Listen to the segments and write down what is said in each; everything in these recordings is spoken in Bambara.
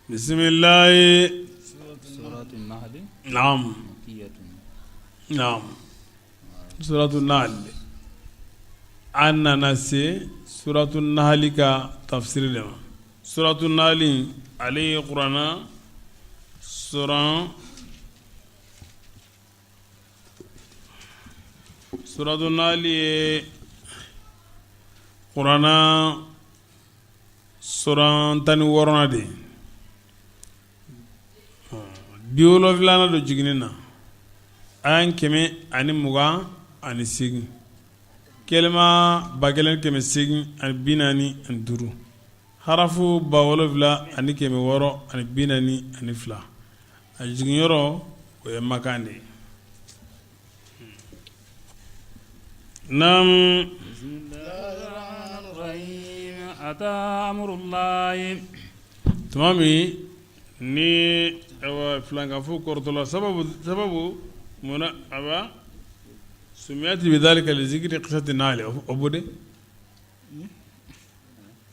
Bisimilahi naam naam suratu nahal an nana se suratu nahali ka tafsiri de ma. Suratu nahali, ale ye kuranna suran, suratu nahali ye kuranna suran 16nan de ye, 70nan don jiginni na, aya 128, kɛlɛma 1845, harafu 7642. A jiginyɔrɔ, o ye Makan de ye. Naam. Tuma min ni filankafo kɔrɔtɔla, sababu sababu munna a sumiyat bidhalika li zikri qissati nahli, o bɔ de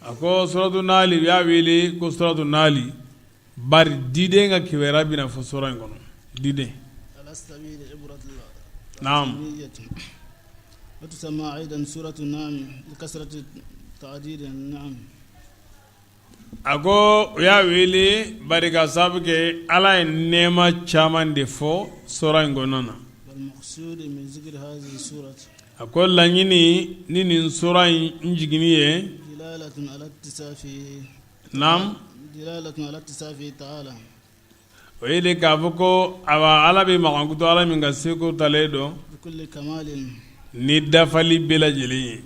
a ko suratu nahali, u y'a wele ko suratu nahali bari diden ka kibaruya bɛna fɔ sura in kɔnɔ, diden. Naam. A ko u y'a wele bari ka sababu kɛ Ala ye nɛɛma caman de fɔ sura in kɔnɔna na. A ko laɲini ni nin sura in jiginni ye, naam, o ye de k'a fɔ ko awa Ala bɛ makankuto, Ala min ka seko talen don ni dafali bɛɛ lajɛlen ye,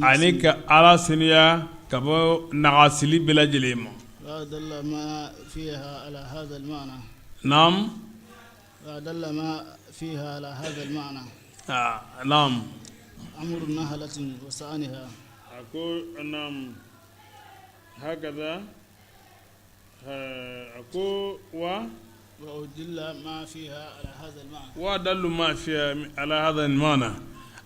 ani ka Ala seniya ka bɔ nagasili bɛɛ lajɛlen ma. Naam. Naam. A ko naam hakaza. A ko wa wa dalu ma fiha ala hadha al-ma'na,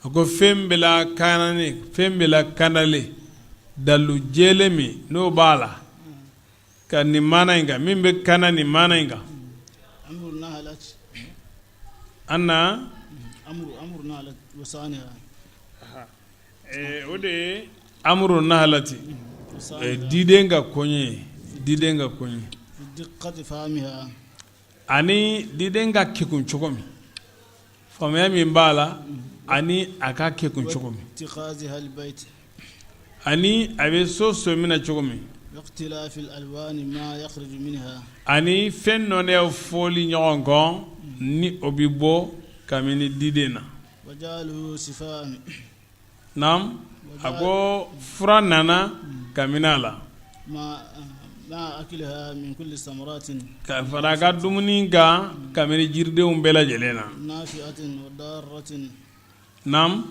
a ko fɛn bɛ la fɛn bɛ lakanalen, dalu jɛlen min n'o b'a la ka nin maana in kan, min bɛ kana nin maana in kan. An na o de ye amru nahalati, diden ka koɲɛ, diden ka koɲɛ ani diden ka kekun cogo min, faamuya min b'a la ani a ka kekun cogo min, ani a bɛ so so minɛ cogo min, ani fɛn nɔnɛw fɔli ɲɔgɔn kɔ ni o bɛ bɔ kabini diden na. Naam, a ko fura nana kabini a la ka fara a ka dumuni kan kabini jiridenw bɛɛ lajɛlen na. Naam,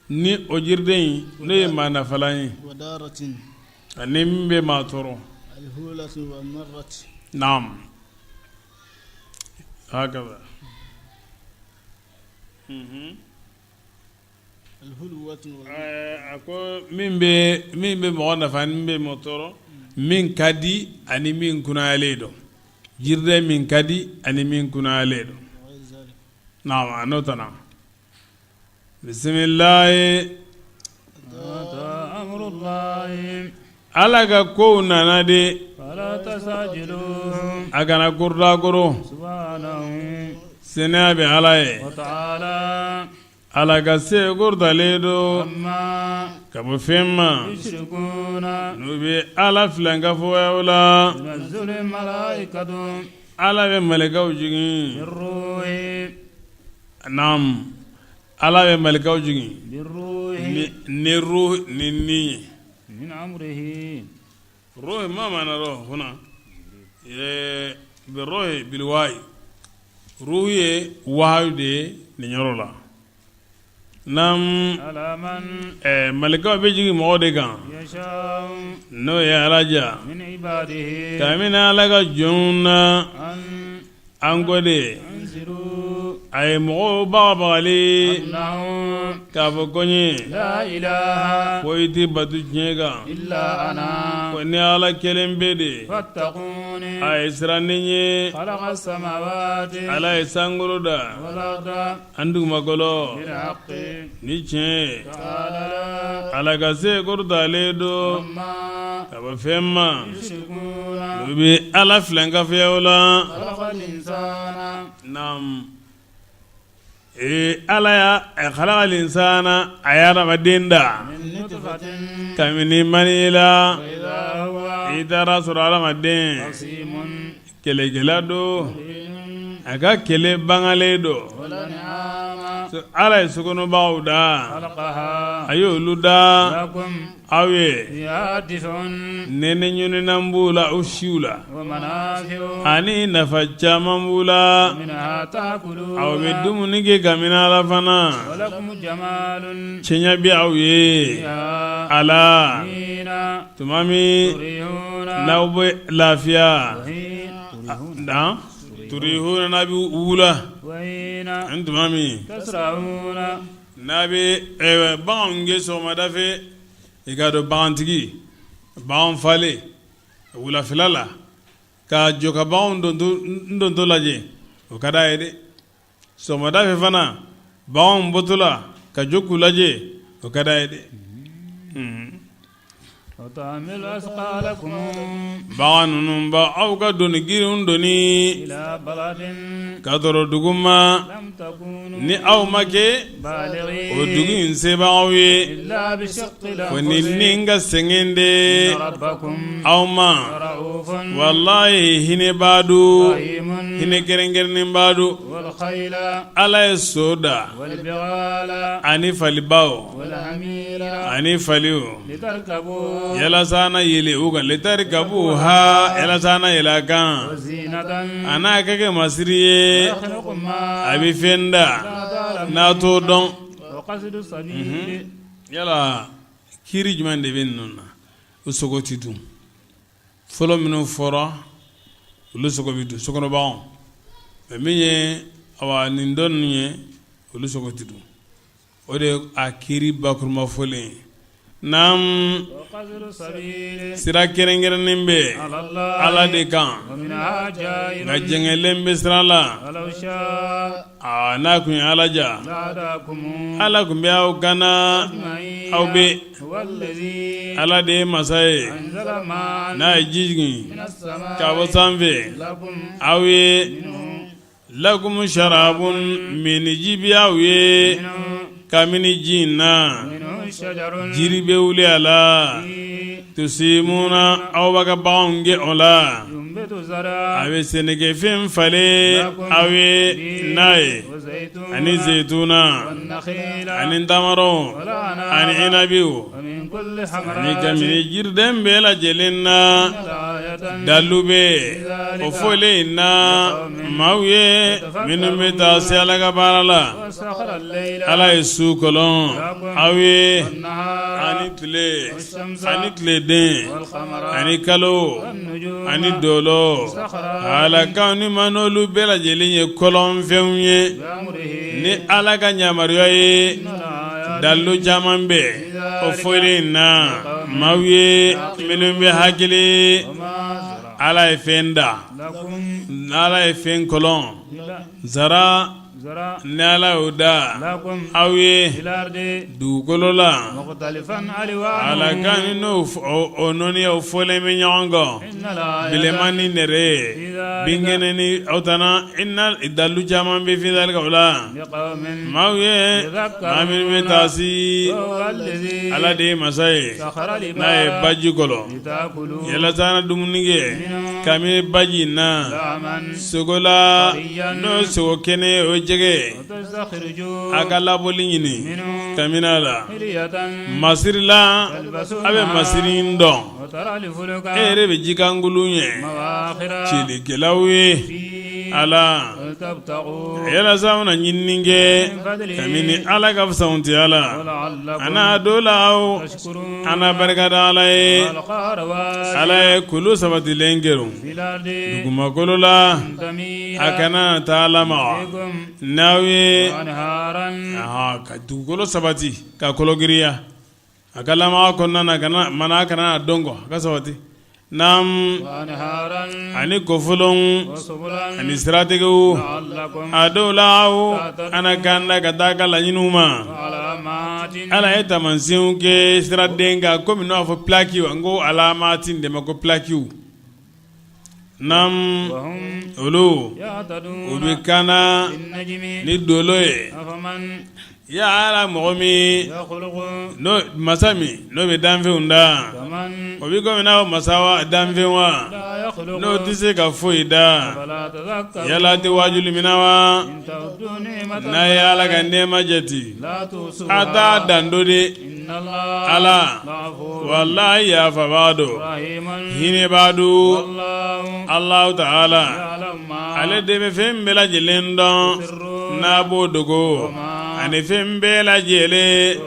ni o jiriden in n'o ye maa nafalan ye ani min bɛ maa tɔɔrɔ. Naam. Hakaza a ko min bɛ mɔgɔ nafa ni min bɛ mɔgɔ tɔɔrɔ, min ka di ani min kunnayalen don, jiriden min ka di ani min kunnayalen don. Naam, a n'o tana. Bisimilahi, Ala ka kow nana de, a kana kɔrɔdakɔrɔ, seniya bɛ Ala ye, Ala ka se kɔrɔtalen don ka bɔ fɛn ma n'u bɛ Ala filankafoya la. Ala bɛ mɛlɛkɛw jigin. Naam, Ala bɛ mɛlɛkɛw jigin ni ruh, ni ni ye ruh ma maana ruh huna bi ruh bil wahyi, ruh ye wahayu de ye nin yɔrɔ la. Naam, mɛlɛkɛw bɛ jigin mɔgɔ de kan n'o ye Ala diya kabini Ala ka jɔnw na. An ko de a ye mɔgɔw bagabagali k'a fɔ ko n ye foyi tɛ bato diɲɛ kan. Ni Ala kelen pe de ye. A ye siran ne ɲɛ. Ala ye sankolo da ani dugumakolo ni tiɲɛ ye. Ala ka se kɔrɔtalen don ka bɔ fɛn ma u bɛ Ala filankafoya o la. Ee ala y'a khalaqal insana a ye adamaden da kabini mani la i taara sɔrɔ adamaden kɛlɛkɛla don a ka kɛlɛ bangalen don ala ye sokɔnɔbaganw da a ye olu da aw ye nɛnɛ ɲininan b'u la u siw la ani nafa caman b'u la aw bɛ dumuni kɛ kabini a la fana cɛɲa bɛ aw ye a la tuma min n'aw bɛ lafiya turihuna n'a bɛ wula ani tuma min n'a bɛ baganw gɛn sɔgɔmada fɛ i k'a dɔn bagantigi bagan falen wulafɛla la ka jɔ ka baganw dontɔ lajɛ o ka d'a ye dɛ sɔgɔmada fɛ fana baganw bɔtɔ la ka jɔ k'u lajɛ o ka d'a ye dɛ. Bagan ninnu b' aw ka doni girinw doni ka sɔrɔ dugu ma ni aw ma kɛ o dugu in sebagaw ye ko ni ni ka sɛgɛn de aw ma walayi hinɛbaa don hinɛ kɛrɛnkɛrɛnnenbaa don ala ye so da ani falibaw ani faliw yalasa na yɛlɛ u kan litarikabuha yalasa na yɛlɛ a kan a n'a ka kɛ masiri ye a bɛ fɛn da n'a t'o dɔn yala kiri jumɛn de bɛ ninnu na o sogo tɛ dun fɔlɔ minnu fɔra olu sogo bɛ dun sokɔnɔbaganw mais min ye awa nin dɔ ninnu ye olu sogo tɛ dun o de ye a kiri bakurunba fɔlen ye naam sira kɛrɛnkɛrɛnnen bɛ ala de kan nka jɛngɛlen bɛ sira la aa n'a tun ye ala ja ala tun bɛ aw kana aw bɛ ala de ye masa ye n'a ye ji jigin ka bɔ sanfɛ aw ye Lakum sharabun minniji bɛ aw ye kabini ji in na jiri bɛ wuli a la tusimuna aw b'a ka baganw gɛn o la a bɛ sɛnɛkɛfɛn falen aw ye n'a ye ani zeyituna ani tamaro ani inabiw ani kabini jiriden bɛɛ lajɛlen na dalu bɛ o fɔlen in na maaw ye minnu bɛ taa se ala ka baara la ala ye su kɔlɔn aw ye ani tile ani tileden ani kalo ani dolo ala kan ni ma n'olu bɛɛ lajɛlen ye kɔlɔnfɛnw ye ni ala ka yamaruya ye dalu caman bɛ o fɔlen in na maaw ye minnu bɛ hakili ala ye fɛn da ala ye fɛn kɔlɔn zara ni ala y'o da aw ye dugukolo la ala kan n'o o nɔniyaw fɔlen bɛ ɲɔgɔn kɔ bilenman ni nɛrɛ binkɛnɛ ni aw tana inna dalu caman bɛ fi zalika o la maaw ye maa minnu bɛ taasi ala de ye masa ye n'a ye baji kɔlɔn yalasa na dumuni kɛ kabini baji in na sogo la n'o sogo kɛnɛ o jɛgɛ a ka labɔli ɲini kabini a la masiri la a bɛ masiri in dɔn e yɛrɛ bɛ jikankulu ye cilikɛlaw ye ala yalasa aw na ɲinini kɛ kabini ala ka fisamantiya la a n'a dɔ la aw an na barika da ala ye ala ye kulu sabatilen kɛrun dugumakolo la a kana taa lamaga n'aw ye ka dugukolo sabati ka kologiriya a ka lamaga kɔnɔna na kana mana kana dɔn kɔ a ka sabati. Naam ani kɔfolo ani siratigiw a dɔw la aw ana kanda ka taa ka laɲiniw ma ala ye taamasiyɛnw kɛ siraden kan komi n'a fɔ plakiw n ko alamatin de ma ko plakiw naam olu u bɛ kanda ni dolo ye yala mɔgɔ min masa min n'o bɛ danfɛnw da o bɛ komi n'a fɔ masa wa danfɛn wa n'o tɛ se ka foyi da yala tɛ waajuli minɛ wa n'a ye ala ka nɛɛma jate a t'a dan dɔn de ala walayi yafabaa don hinɛbaa don Alahu taala ale de bɛ fɛn bɛɛ lajɛlen dɔn n'a b'o dogo ani fɛn bɛɛ lajɛlen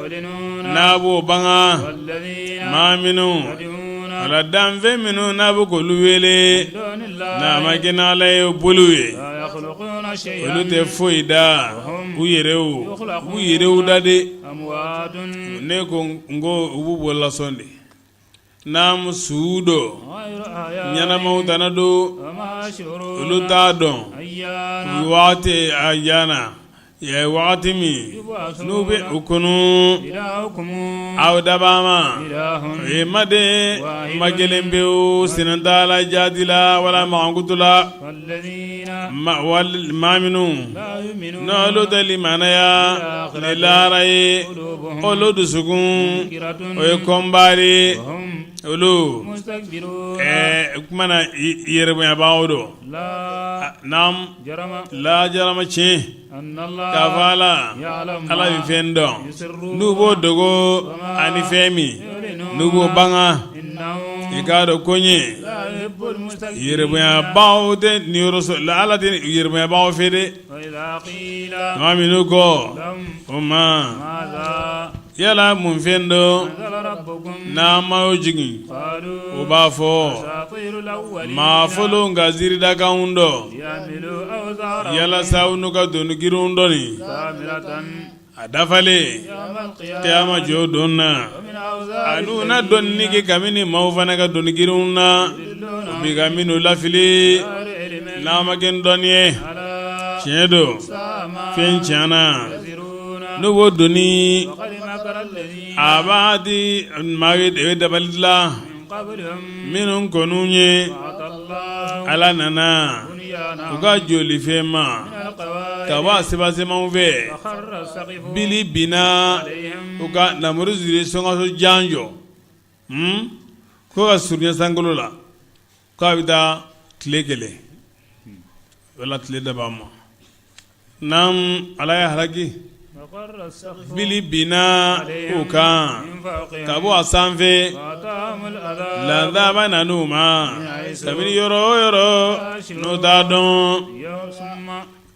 n'a b'o banga maa minnu ala danfɛn minnu n'a bɛ k'olu wele n'a ma kɛ n'ala ye boliw ye olu tɛ foyi da u yɛrɛw u yɛrɛw da de ne ko n ko u b'u bololasɔn de Naam su don ɲɛnamaw tana don olu t'a dɔn waati ayana wagati min n'u bɛ u kunun aw dabaa ma o ye maden ma kelen pewu sina t'a la jaati la wala mankutu la maa minnu n'olu tɛ limanaya ni lahara ye olu dusukun o ye kɔnbari olu o tuma na yɛrɛbonyabaaw don naam la jarama tiɲɛ k'a fɔ ala ala bɛ fɛn dɔn n'u b'o dogo ani fɛn min n'u b'o banga i k'a dɔn ko ɲɛ yɛrɛbonyabaaw tɛ niyɔrɔ sɔrɔ ala tɛ yɛrɛbonyabaaw fɛ dɛ tuma minnu ko o ma yala mun fɛn don n'a ma y'o jigin o b'a fɔ maa fɔlenw ka ziiridakanw dɔn yalasa u n'u ka doni girinw dɔn a dafalen kiyama jɔ don na ani na dɔnni kɛ kabini maaw fana ka doni girinw na u bɛ ka minnu lafili n'a ma kɛ dɔnni ye tiɲɛ don fɛn tiɲɛna n'u b'o doni a b'a di maa ye de bɛ dabali dilan minnu kɔn'u ɲɛ ala nana u ka jɔlifɛn ma ka bɔ a sebasemaw fɛ bili binna u kan namuruzu ye sɔnkaso jan jɔ ko ka surunya sankolo la k'a bɛ taa tile kelen wala tile daba ma Naam ala y'a halaki bili binna u kan ka bɔ a sanfɛ ladaba nan'u ma kabini yɔrɔ o yɔrɔ n'u t'a dɔn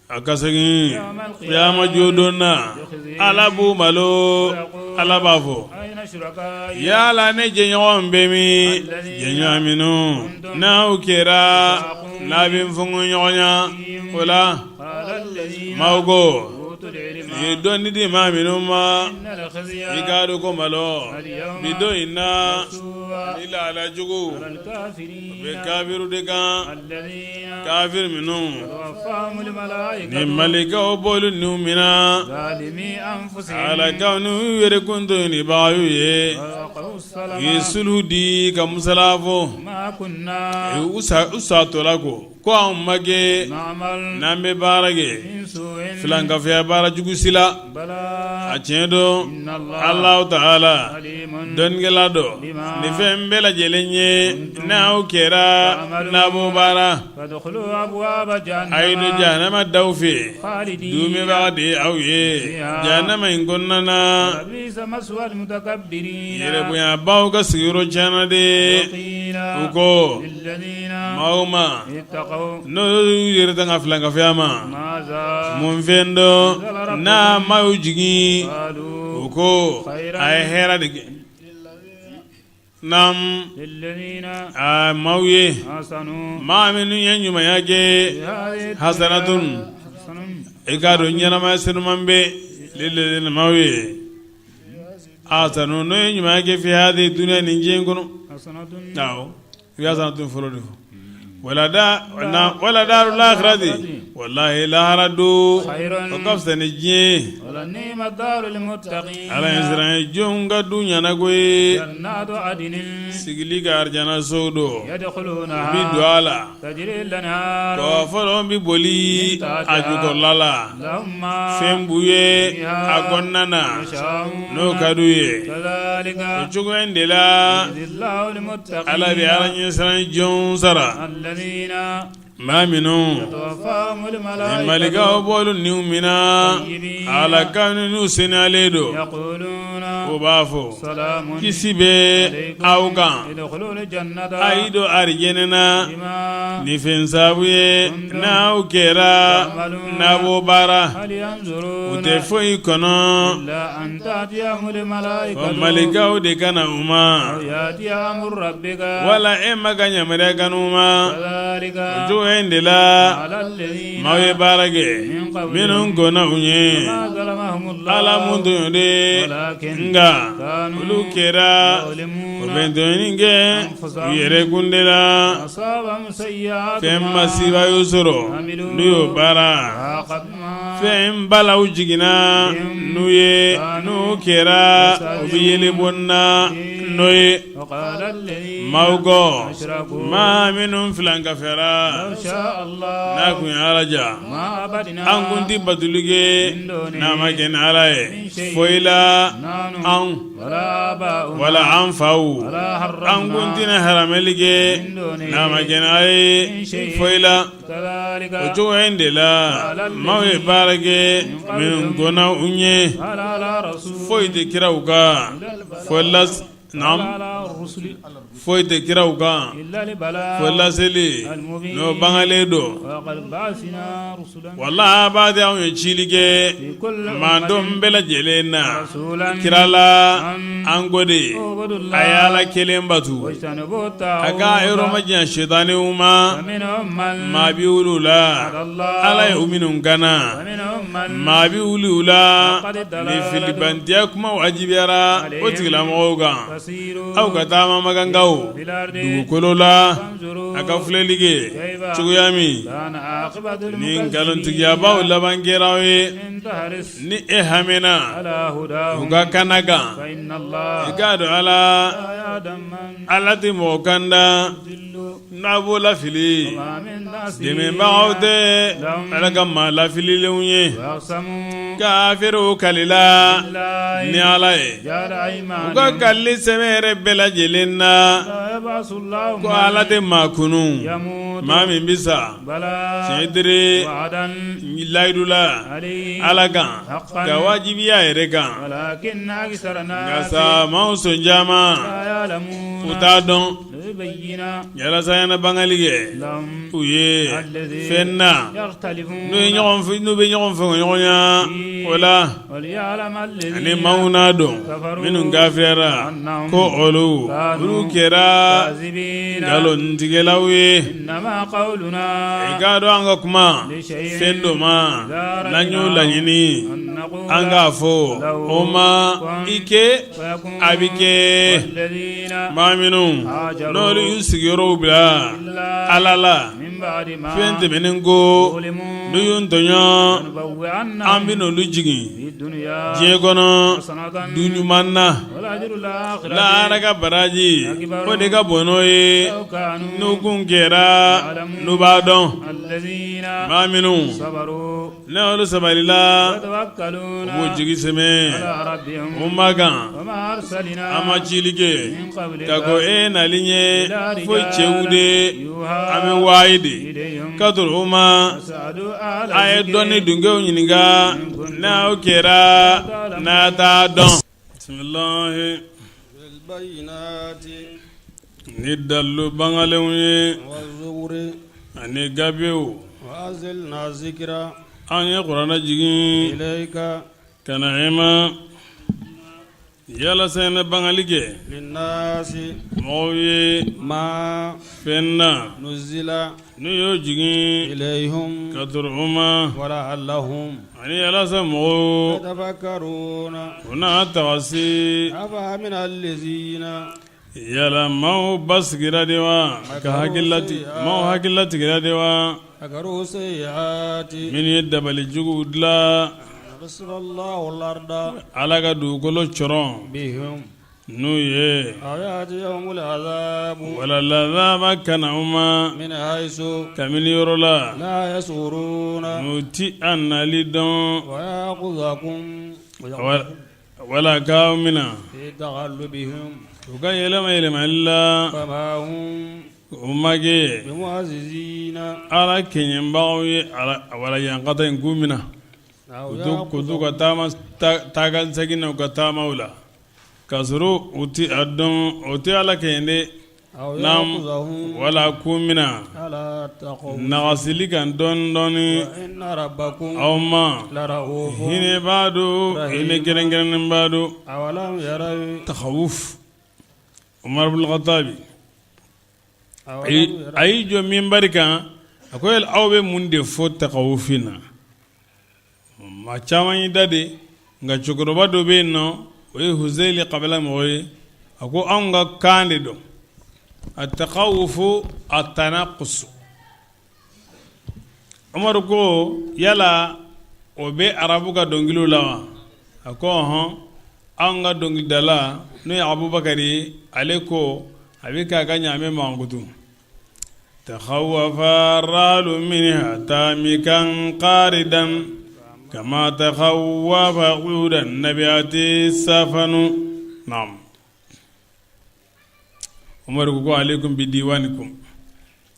a ka segin kiyama jɔ don na ala b'u malo ala b'a fɔ yala ne jɛɲɔgɔn bɛ min jɛɲɔgɔn minnu n'aw kɛra n'a bɛ n fɔnkɔɲɔgɔnya o la maaw ko u ye dɔnni di maa minnu ma i k'a dɔn ko malo bi don in na ni lahala jugu u bɛ kafiru de kan kafiri minnu ni malikaw b'olu niw minɛ ala n'u yɛrɛ kun tɔɲɔnibagaw ye u ye sulu di ka musala fɔ u satɔla ko ko anw ma kɛ n'an bɛ baara kɛ filankafoya baara jugu si la a tiɲɛ don Alahu taala dɔnnikɛla don ni fɛn bɛɛ lajɛlen ye n'aw kɛra n'a b'o baara a ye don jahanama daw fɛ duumɛbaga de ye aw ye jahanama in kɔnɔna na yɛrɛbonyabaw ka sigiyɔrɔ tiɲɛna de u ko maaw ma n'o y'u yɛrɛ tanga filankafoya ma mun fɛn don n'a ma y'u jigin u ko a ye hɛrɛ de kɛ naam a maaw ye maa minnu ye ɲumanya kɛ hasanatun i k'a dɔn ɲɛnamaya senuman bɛ lilladina maaw ye ahsanu n'o ye ɲumanya kɛ fi hadihi dunya nin diɲɛ kɔnɔ awɔ. I y'a san tun fɔlɔ de fɔ wala darul akhirati walahi lahara don o ka fisa ni diɲɛ ye. Ala ɲɛsiran jɔnw ka du ɲɛna koyi sigili ka arijana so don u bɛ don a la kɔfɔlɔn bɛ boli a jukɔrɔla la fɛn b'u ye a kɔnɔna na n'o ka d'u ye o cogo in de la Ala bɛ Ala ɲɛsiran jɔnw sara maa minnu ni malikaw b'olu niw mina Ala kan n'u seniyalen don u b'a fɔ kisi bɛ aw kan a ye don arijɛnɛ na ni fɛn sabu ye n'aw kɛra n'a b'o baara u tɛ foyi kɔnɔ Malikaw de ka na u ma wala e ma ka yamaruya ka n'u ma o cogo in de la maaw ye baara kɛ minnu kɔnna u ɲɛ Ala m'u tɔɲɔ de nka olu kɛra u bɛ tɔɲɔni kɛ u yɛrɛ kun de la fɛn masiba y'u sɔrɔ n'u y'o baara fɛn balaw jiginna n'u ye n'u kɛra u bɛ yeli bɔ na n'o ye maaw kɔ maa minnu filankafora n'a kun ye Ala diya an kun tɛ batoli kɛ n'a ma kɛ ni Ala ye foyi la anw wala an faw an kun tɛna haramuyali kɛ n'a ma kɛ ni Ala ye foyi la. O cogo in de la maaw ye baara kɛ minnu kɔnna u ɲɛ foyi tɛ kiraw kan foyi tɛ kiraw kan fo laseli n'o bangalen don wala b'a di anw ye cili kɛ mantɔn bɛɛ lajɛlen na kira la an ko de a ye Ala kelen batu a ka yɔrɔ majanya sitanɛw ma maa bɛ olu la Ala ye u minnu kana maa bɛ olu la ni filibantiya kuma wajibiyara o tigilamɔgɔw kan aw ka taama makankaw dugukolo la a ka filɛli kɛ cogoya min ni nkalontigiyabaw laban kɛra aw ye ni e hamina u ka kana kan i k'a dɔn ala ala tɛ mɔgɔ kanda n'a b'o lafili dɛmɛbagaw tɛ ala ka maa lafililenw ye kafiriw kalila ni ala ye u ka kalili sɛbɛ yɛrɛ bɛɛ lajɛlen na ko ala tɛ maa kunun maa min bɛ sa tiɲɛ dere layidu la ala kan ka wajibiya yɛrɛ kan nka sa maaw sɔn caman u t'a dɔn yalasa yana bangali kɛ u ye fɛn na n'u bɛ ɲɔgɔn fɛ ɲɔgɔnya o la ani maaw n'a dɔn minnu kafiriyara ko olu olu kɛra nkalontigɛlaw ye i k'a dɔn an ka kuma fɛn dɔ ma n'an y'o laɲini an k'a fɔ o ma i kɛ a bɛ kɛ maa minnu n'olu y'u sigiyɔrɔw bila Ala la fɛn tɛmɛnen kɔ n'u y'u tɔɲɔ an bɛ n'olu jigin diɲɛ kɔnɔ du ɲuman na lahara ka baraji o de ka bon n'o ye n'u kun kɛra n'u b'a dɔn maa minnu N'olu sabalila u b'u jigi sɛmɛ u ma kan an ma cili kɛ ka kɔn e nali ɲɛ fo cɛw de an bɛ wayi de ka u ma a ye dɔnni dungew ɲininka n'aw kɛra n'a t'a dɔn ni dalilu bangalenw ye ani gafew an ye kuranɛ jigin ka na e ma yalasa i na bangali kɛ mɔgɔw ye fɛn na n'u y'o jigin ka u ma ani yalasa mɔgɔw u na tagasi. Yala maaw basigira de wa ka maaw hakili latigɛra de wa minnu ye dabali juguw dilan Ala ka dugukolo cɔrɔn n'u ye wala azaba ka na u ma kabini yɔrɔ la n'u ti a nali dɔn wala k'aw mina u ka yɛlɛma yɛlɛmali la u ma kɛ Ala kɛɲɛbagaw ye wala yankata in k'u mina k'u to ka taama taa ka segin na u ka taamaw la k'a sɔrɔ u tɛ a dɔn o tɛ Ala kɛɲɛ dɛ wala k'u mina nagasili kan dɔɔnin dɔɔnin aw ma hinɛbaa don hinɛ kɛrɛnkɛrɛnnenba don takhawuf Umar ibn Khattabi a y'i jɔ minbari kan a ko yala aw bɛ mun de fɔ takhawufi na maa caman y'i da de nka cɛkɔrɔba dɔ bɛ yen nɔ o ye Huzeli kabila mɔgɔ ye a ko anw ka kan de don a takhawufu a tanakusu Umaru ko yala o bɛ arabu ka dɔnkiliw la wa a ko ɔhɔn anw ka dɔnkilidala n'o ye Abubakari ye ale ko a bɛ k'a ka ɲaamɛ mankutu takhawafa ralu minha tamikan qaridan kama takhawafa udan nabiati safanu naam Umaru ko alaikum bi diwanikum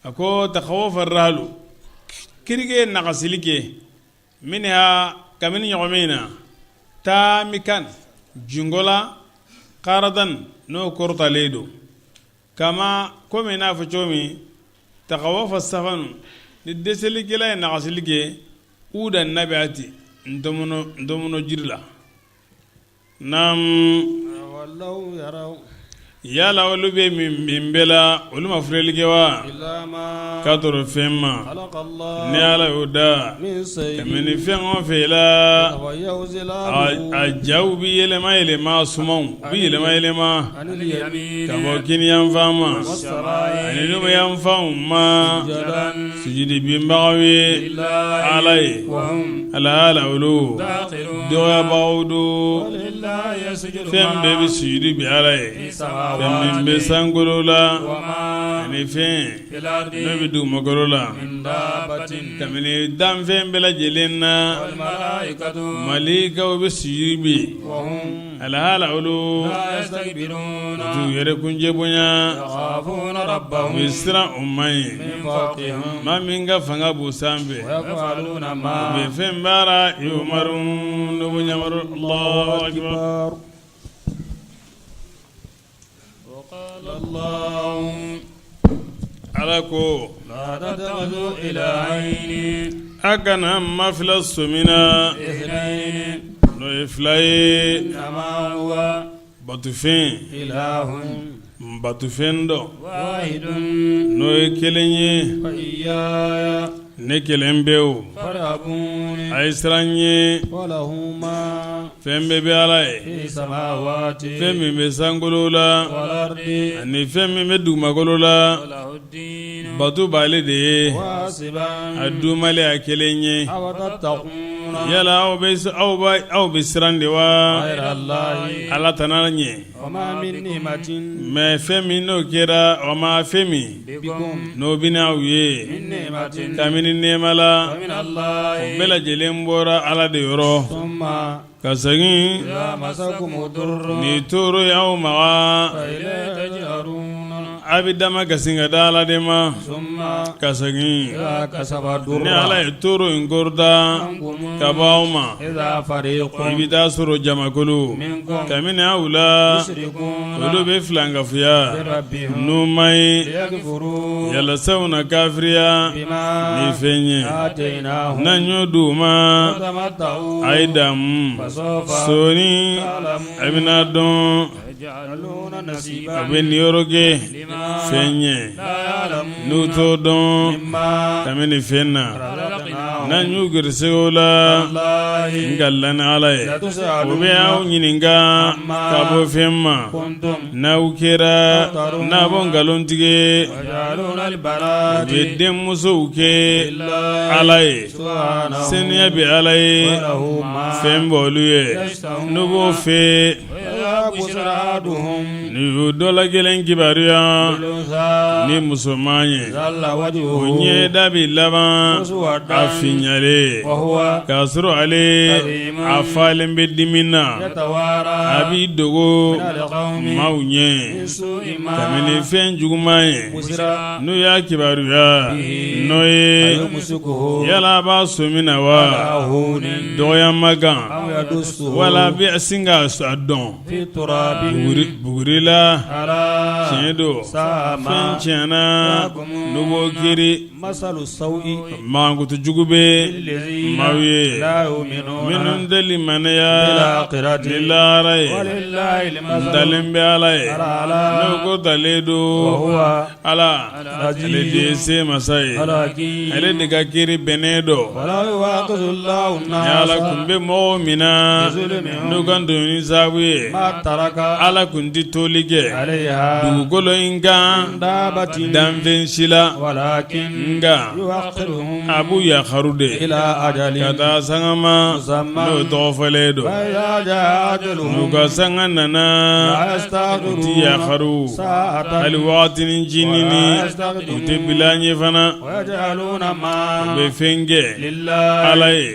a ko takhawafa ralu kirike nagasili kɛ minha kabini ɲɔgɔmɛ in na tamikan jungola qaradan n'o kɔrɔtalen don kama komi i n'a fɔ cogo min takhawafa safanu ni dɛsɛlikɛla ye nagasili kɛ uda nabiati ntɔmɔnɔ jiri la naam yala olu bɛ min bɛɛ la olu ma filɛli kɛ wa k'a tɔrɔ fɛn ma ni Ala y'o da kabini fɛn o fɛn la a jaw bɛ yɛlɛma yɛlɛma sumaw bɛ yɛlɛma yɛlɛma ka bɔ kiniyanfan ma ani numanyanfanw ma sujudi binbagaw ye Ala ye ala olu dɔgɔyabagaw don fɛn bɛɛ bɛ sujudi bin Ala ye fɛn min bɛ sankolo la ani fɛn n'o bɛ dugumakolo la kabini danfɛn bɛɛ lajɛlen na malikaw bɛ sujudi bin alahala olu t'u yɛrɛ kuncɛ bonya u bɛ siran u ma ye maa min ka fanga b'u sanfɛ u bɛ fɛn baara yumaru Allahu akbar Ala ko a kana ma fila sɔmina n'o ye fila ye batofɛn batofɛn dɔ n'o ye kelen ye ne kelen bɛ o a ye siran n ɲɛ fɛn bɛɛ bɛ ala ye fɛn min bɛ sankolo la ani fɛn min bɛ dugumakolo la bato b'ale de ye a dumalen a kelen ye yala aw bɛ siran de wa ala tana ɲɛ mais fɛn min n'o kɛra o ma fɛn min n'o bɛ aw ye kabini nɛɛma la o bɛɛ lajɛlen bɔra ala de yɔrɔ ka segin ni tɔɔrɔ y'aw ma a bɛ damakasi ka da ala de ma ka segin ni ala ye tɔɔrɔ in kɔrɔta ka bɔ aw ma i bɛ taa sɔrɔ jamakulu kabini aw la olu bɛ filankafoya n'u ma ye yalasa u na kafiriya ni fɛn ye n'an y'o di u ma a ye damu sɔɔni a bɛna dɔn a bɛ niyɔrɔ kɛ fɛn ye. N'u t'o dɔn kabini fɛn na n'an y'u gɛrɛsɛgɛ o la n kalila ni ala ye u bɛ aw ɲininka ka bɔ fɛn ma n'aw kɛra n'a bɔ nkalon tigɛ u bɛ denmusow kɛ ala ye seniya bɛ ala ye fɛn bɛ olu ye n'u b'o fɛ N'u y'u dɔ la kelen kibaruya ni musoman ye o ɲɛda bɛ laban a finyalen k'a sɔrɔ ale a falen bɛ dimi na a b'i dogo maaw ɲɛ kabini fɛn juguman ye n'u y'a kibaruya n'o ye yala a b'a sɔmina wa dɔgɔyama kan wala bɛ sin ka a dɔn buguri la tiɲɛ don fɛn tiɲɛna n'u b'o kiri mankutu jugu bɛ maaw ye minnu tɛ limaniya ni lahara ye n dalen bɛ ala ye n'u ko dalen don ala ale de ye se masa ye ale de ka kiri bɛnnen don ni ala tun bɛ mɔgɔw minɛ n'u ka tɔɲɔni sababu ye ala tun tɛ toli kɛ dugukolo in kan danfɛn si la nka a b'u yakaru de ka taa sanga ma n'o tɔgɔ fɔlen don n'u ka sanga nana u tɛ yakaru hali wagatinin ncinin u tɛ bila ɲɛ fana u bɛ fɛn kɛ ala ye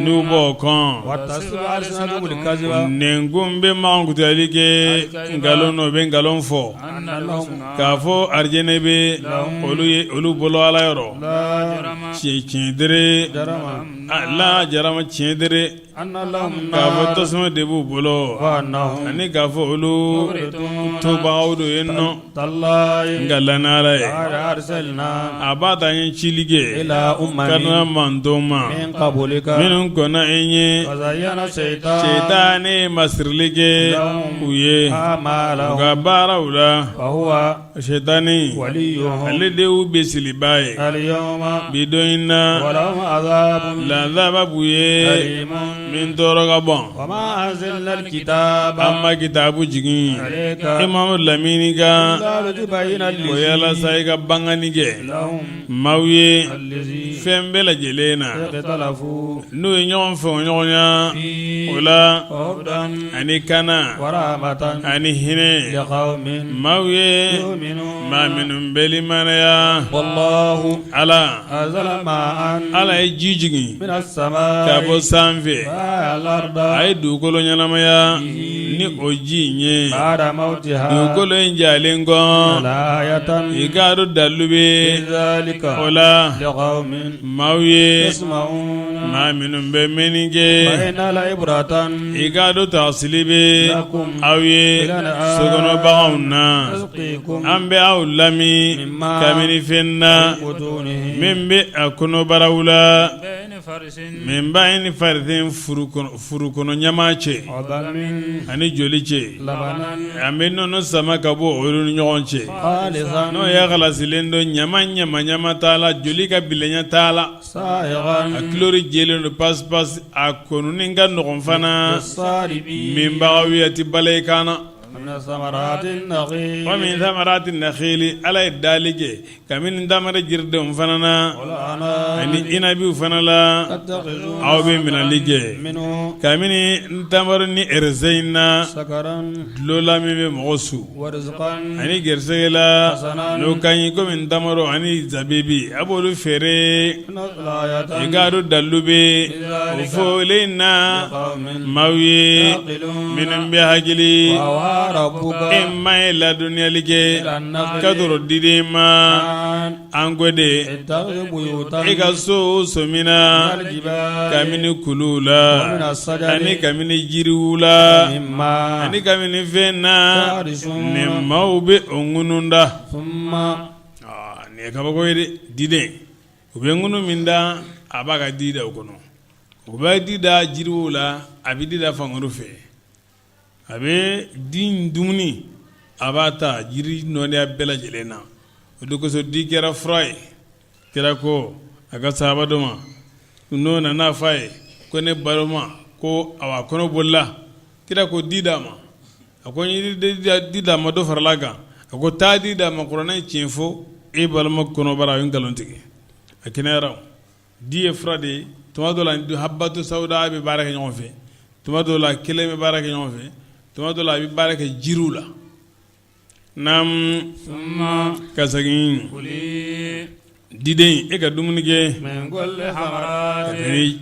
n'u b'o kɔn nɛnkun bɛ mankutuyali kɛ nkalon na u bɛ nkalon fɔ k'a fɔ arijinɛ bɛ olu ye olu bolo ala yɔrɔ tiɲɛ dere la jarama tiɲɛ dere k'a fɔ tasuma de b'u bolo ani k'a fɔ olu tobagaw don yen nɔ n kalila n'ala ye a b'a ta ye cili kɛ ka na mantɔn ma minnu kɔnna e ɲɛ sɛtanɛ ye masirili kɛ u ye u ka baaraw la Sɛtanɛ ale de y'u bisilibaa ye bi don in na laadaba b'u ye min tɔɔrɔ ka bon an ma kitabu jigin e Mamadu lamini kan o yalasa i ka bangani kɛ maaw ye fɛn bɛɛ lajɛlen na n'u ye ɲɔgɔn fɔɲɔgɔnya o la ani kana ani hinɛ maaw ye maa minnu bɛ limaniya ala ala ye ji jigin ka bɔ sanfɛ a ye dugukolo ɲɛnamaya ni o ji in ye dugukolo in jalen kɔ i k'a dɔn dalilu bɛ o la maaw ye maa minnu bɛ mɛnni kɛ i k'a dɔn taasili bɛ aw ye sokɔnɔ baganw na an bɛ aw lamin kabini fɛn na min bɛ a kɔnɔbaraw la min bayni farisin furukɔnɔ ɲama cɛ ani joli cɛ an bɛ nɔnɔ sama ka bɔ olu ni ɲɔgɔn cɛ n'o ye halasilen don ɲama ɲama ɲama t'a la joli ka bilenya t'a la a couleur jɛlen don pasi pasi a kununi ka nɔgɔn fana minbagaw ye a tɛ bala i kan na wa min samarati nakhili ala ye dali kɛ Kabini tamaro jiridenw fana na ani inabiw fana la aw bɛ minɛli kɛ kabini tamaro ni ɛrɛzɛn in na dulɔ la min bɛ mɔgɔ su ani gɛrɛsɛgɛ la n'o ka ɲi kɔmi tamaro ani zabibi a b'olu feere i k'a dɔn dalilu bɛ o fɔlen na maaw ye minnu bɛ hakili e ma ye ladɔnniyali kɛ ka sɔrɔ diden ma an ko de e ka so sɔmina kabini kuluw la ani kabini jiriw la ani kabini fɛn na ni maaw bɛ o ŋunu da nin ye kabako ye dɛ diden u bɛ ŋunu min da a b'a ka di da o kɔnɔ u bɛ di da jiriw la a bɛ di da fan wɛrɛ fɛ a bɛ di dumuni a b'a ta jiri nɔniya bɛɛ lajɛlen na. O de kosɔn di kɛra fura ye. Kira ko a ka sahaba dɔ ma, n'o nana fɔ a ye ko ne balima ko a kɔnɔ bolila. Kira ko di d'a ma. A ko n ye di d'a ma, dɔ farala a kan. A ko taa di d'a ma, kuranɛ ye tiɲɛ fɔ, e balima kɔnɔbara a ye nkalon tigɛ, a kɛnɛyara. Di ye fura de ye. Tuma dɔ la habatu sawuda bɛ baara kɛ ɲɔgɔn fɛ, tuma dɔ la kelen bɛ baara kɛ ɲɔgɔn fɛ, tuma dɔ la a bɛ baara kɛ jiriw la. Naamu, ka segin diden e ka dumuni kɛ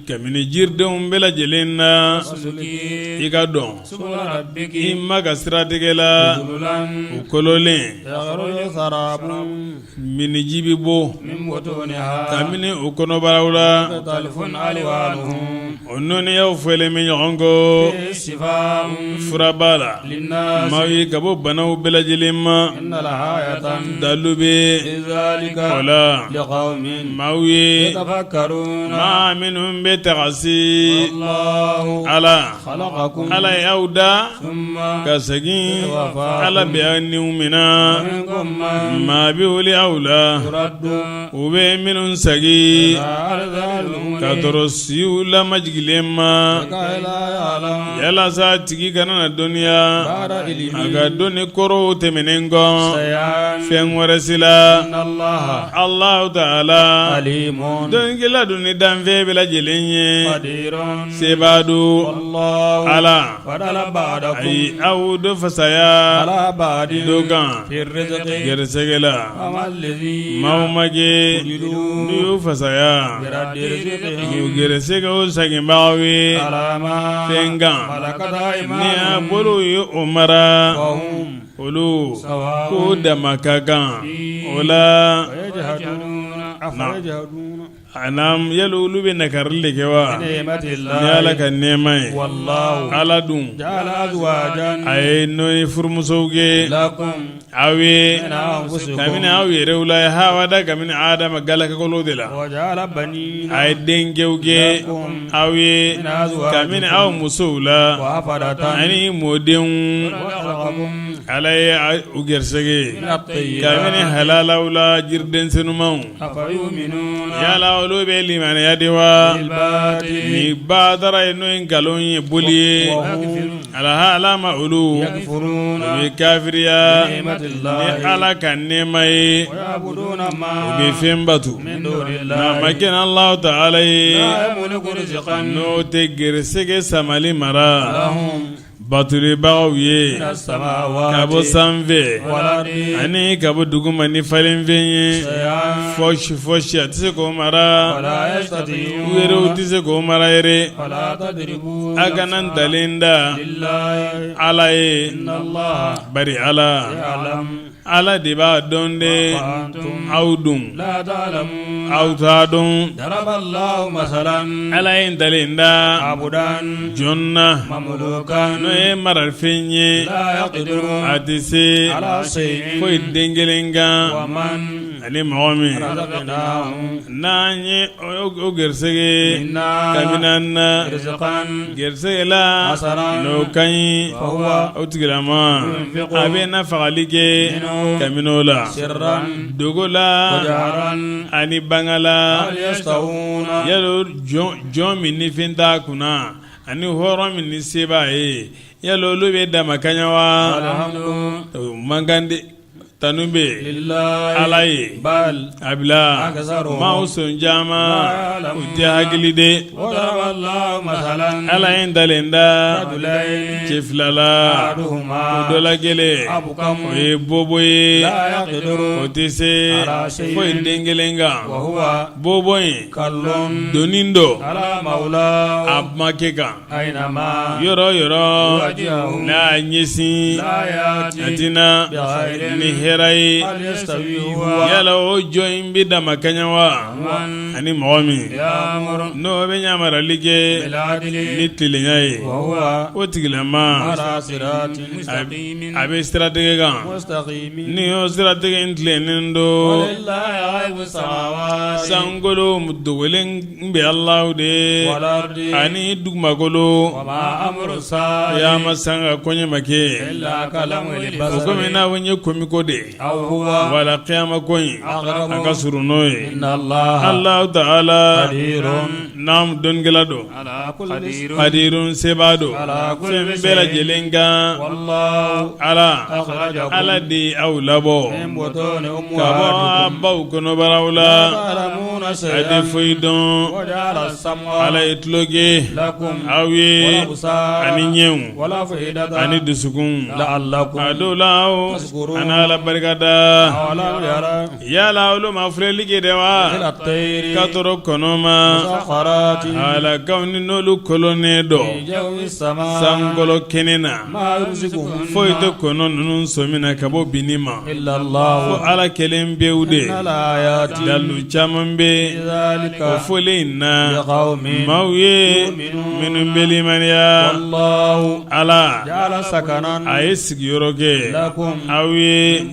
kabini jiridenw bɛɛ lajɛlen na, i ka dɔn i ma ka siratigɛ la u kololen Minniji bɛ bɔ kabini u kɔnɔbaraw la, o nɔɔniyaw fɔlen bɛ ɲɔgɔn kɔ, fura b'a la maaw ye ka bɔ banaw bɛɛ lajɛlen ma, dalu bɛ o la maaw ye maa minnu bɛ tagasi Ala Ala ye aw da ka segin Ala bɛ aw niw minɛ maa bɛ wuli aw la u bɛ minnu segin ka tɔɔrɔ siw lamajigilen ma yalasa tigi kana na dɔnniya a ka dɔnni kɔrɔw tɛmɛnen kɔ fɛn wɛrɛ si la Alahu taala dɔnnikɛla don ni danfɛn bɛɛ lajɛlen ye. Sebaa don Ala a ye aw dɔ fasaya dɔ kan gɛrɛsɛgɛ la maaw ma kɛ n'u y'u fasaya k'u gɛrɛsɛgɛw seginbagaw ye fɛn kan ni a bolo ye o mara olu k'u dama ka kan o la. A yali olu bɛ nakarili de kɛ wa ni Ala ka nɛɛma ye Ala dun a ye nɔɔni furumusow kɛ aw ye kabini aw yɛrɛw la Hawa da kabini Adama galakakolo de la a ye denkɛw kɛ aw ye kabini aw musow la ani mɔdenw Ala ye u gɛrɛsɛgɛ kabini halalaw la jiriden senumanw Yala olu bɛ limaniya de wa ni badara ye n'o ye nkalon ye boli ye ala ma olu u bɛ kafiriya ni Ala ka nɛɛma ye u bɛ fɛn bato n'a ma kɛ Alahu taala ye n'o tɛ gɛrɛsɛgɛ samali mara Batolibagaw ye ka bɔ sanfɛ ani ka bɔ duguma ni falenfɛn ye fosi fosi a tɛ se k'o mara u yɛrɛw tɛ se k'o mara yɛrɛ a kana ntalen da Ala ye bari Ala Ala de b'a dɔn de aw dun aw t'a dɔn Ala ye ntalen da jɔn na n'o ye marafɛn ye a tɛ se foyi den kelen kan ani mɔgɔ min n'an ye o gɛrɛsɛgɛ kabini an na gɛrɛsɛgɛ la n'o ka ɲi o tigilama a bɛ nafagali kɛ kabini o la dogo la ani banga la yala jɔn min ni fɛn t'a kunna ani hɔrɔn min ni se b'a ye yala olu bɛ damakaɲa wa man kan dɛ. Tanu bɛ Ala ye a bila maaw sɔn caman u tɛ hakili de Ala ye ntalen da cɛ fila la o dɔ la kelen o ye bobo ye o tɛ se foyi den kelen kan bobo in doni don a makɛ kan yɔrɔ yɔrɔ n'a ɲɛsin a tɛ na ni hɛrɛ ye yala o jɔn in bɛ damakaɲa wa ani mɔgɔ min n'o bɛ yamarali kɛ ni tilenya ye o tigilama a bɛ siratigɛ kan ni o siratigɛ in tilennen don sankolo dogolen n bɛ Alahu de ani dugumakolo kiyama sanga koɲɛ ma kɛ o komi n'a fɔ n ye komiko de. ye wala kiyama ko in a ka surun n'o ye Alahu taala naam dɔnnikɛla don kadirun sebaa don fɛn bɛɛ lajɛlen kan ala ala de ye aw labɔ ka bɔ baw kɔnɔbaraw la a tɛ foyi dɔn ala ye tulo kɛ aw ye ani ɲɛw ani dusukun a dɔw la aw na ala barika da yala olu ma filɛli kɛ de wa ka tɔrɔ kɔnɔ ma ala kabini n'olu kolonnen don sankolo kɛnɛ na foyi tɛ kɔnɔ ninnu sɔmina ka bɔ binni ma fo ala kelen pewu de dalu caman bɛ o fɔlen in na maaw ye minnu bɛ limaniya ala a ye sigiyɔrɔ kɛ aw ye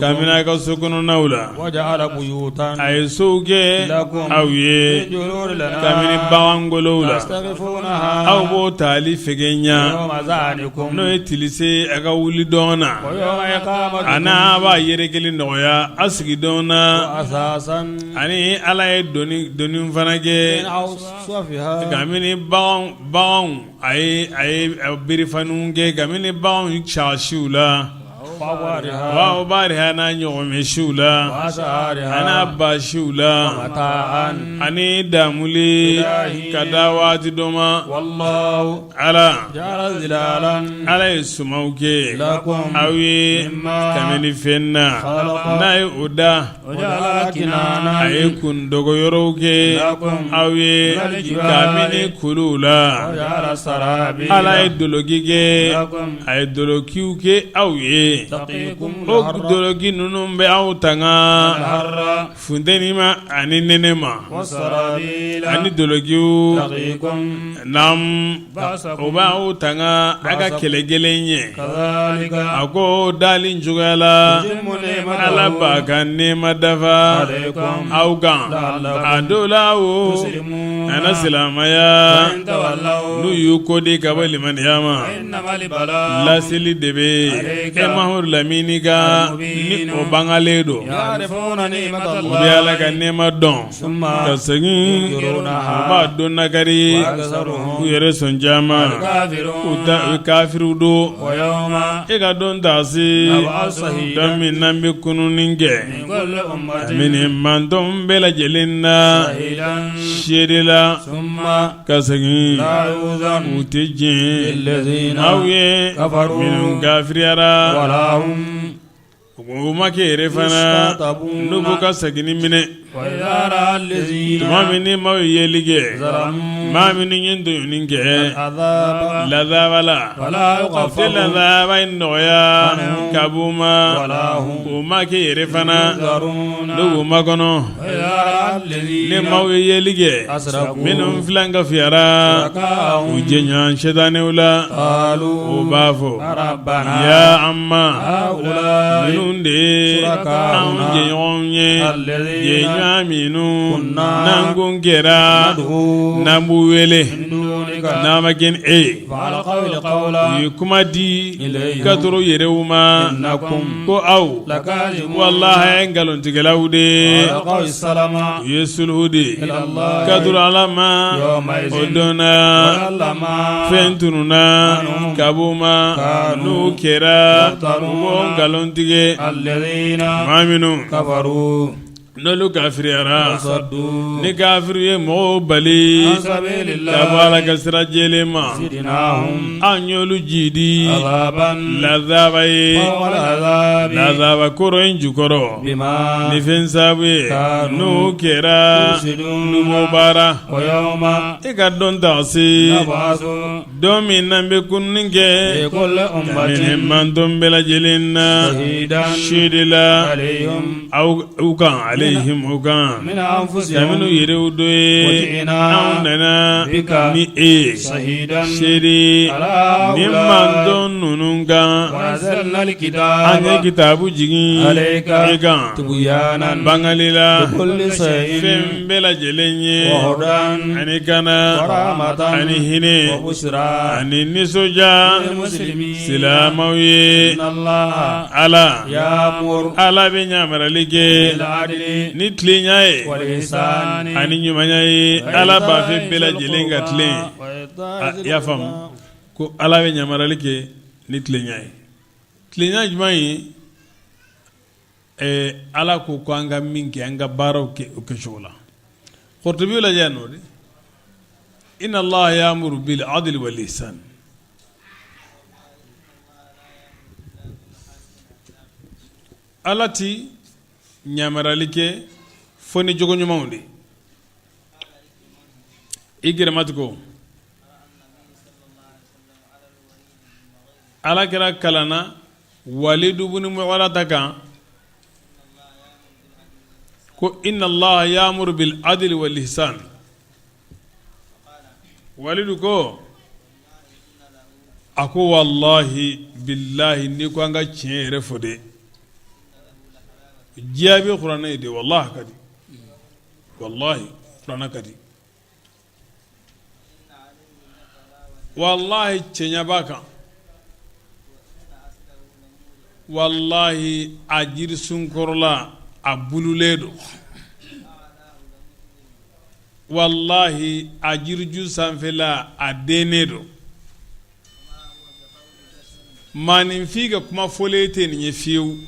kabini a ka so kɔnɔnaw la a ye sow kɛ aw ye kabini bagangolow la aw b'o taali fɛgɛnya n'o ye tilise a ka wuli dɔn na a n'a b'a yɛrɛkɛli nɔgɔya a sigi dɔn na ani ala ye doni fana kɛ kabini baganw a ye birifaniw kɛ kabini baganw caasiw la wa awbariha n'a ɲɔgɔmɛ siw la an'a basiw la ani damuli ka da waati dɔ ma ala ala ye sumaw kɛ aw ye kabini fɛn na n'a ye o da A ye kundogo yɔrɔw kɛ aw ye kabini kuluw la ala ye doloki kɛ a ye dolokiw kɛ aw ye o doloki ninnu bɛ aw tanga funteni ma ani nɛnɛ ma ani dolokiw o b'aw tanga a ka kɛlɛ gɛlɛn ɲɛ a ko dali cogoya la ala b'a ka nɛɛma dafa aw kan a dɔw la o a na silamɛya n'u y'u kɔ di ka bɔ limaniya ma laseli de bɛ e Mahamadu lamini kan ni o bangalen don u bɛ ala ka nɛɛma dɔn ka segin u b'a don nakari u yɛrɛ sɔn caman u kafiriw don e ka don taa se don min n'an bɛ kununni kɛ kabini mantɔn bɛɛ lajɛlen na seere la ka segin u tɛ diɲɛ aw ye minnu kafiriyara O ma kɛ yɛrɛ fana n'u b'u ka seginni minɛ tuma min ni maaw ye yeli kɛ maa minnu ye tɔɲɔni kɛ lazaba la o tɛ lazaba in nɔgɔya ka b'u ma o ma kɛ yɛrɛ fana n'u b'u makɔnɔ ni maaw ye yeli kɛ minnu filankafuyara u jɛɲɔgɔn sitanɛw la u b'a fɔ ya an ma ninnu de ye anw jɛɲɔgɔnw ye jɛɲɔgɔn minnu n'an kun kɛra n'an b'u wele n'a ma kɛ ni e ye u ye kuma di ka toro yɛrɛw ma ko aw walahi a ye nkalontigɛlaw de ye u ye sulhu di ka toro ala ma o don na fɛn tununna ka b'u ma n'u kɛra u b'o nkalon tigɛ maa minnu n'olu kafiriyara ni kafiri ye mɔgɔw bali ka bɔ ala ka sira jɛlen ma an y'olu jidi lazaba ye lazaba kɔrɔ in jukɔrɔ ni fɛn sabu ye n'u kɛra n'u b'o baara e ka don ta se don min n'an bɛ kununni kɛ kabini mantɔn bɛɛ lajɛlen na seere la aw kan ale. Alayhim u kan kabini u yɛrɛw dɔ ye anw nana ni e ye seere ni mantɔn ninnu kan an ye kitabu jigin e kan bangali la fɛn bɛɛ lajɛlen ye ani kana ani hinɛ ani nisɔndiya silamɛw ye ala ala bɛ yamaruyali kɛ ni tilenya ye ani ɲumanya ye ala b'a fɛ bɛɛ lajɛlen ka tilen i y'a faamu ko ala bɛ yamaruyali kɛ ni tilenya ye tilenya jumɛn ye ala ko ko an ka min kɛ an ka baaraw kɛ o kɛcogo la Qurtubi lajɛ yan nɔ de inna Allaha ya'muru bil adli wal ihsan ala ti yamaruyali kɛ fo ni jogo ɲumanw de Ikrimatu ko ala kira kalanna Walidu bun Mughirata kan ko inna Allaha ya'muru bil adli wal ihsan Walidu ko a ko walahi bilahi n'i ko an ka tiɲɛ yɛrɛ fɔ de diya bɛ kuranɛ ye de walahi ka di walahi kuranɛ ka di Walahi cɛɲa b'a kan walahi a jirisun kɔrɔla a bululen don walahi a jiriju sanfɛla a dennen don maaninfin ka kuma fɔlen tɛ nin ye fiyewu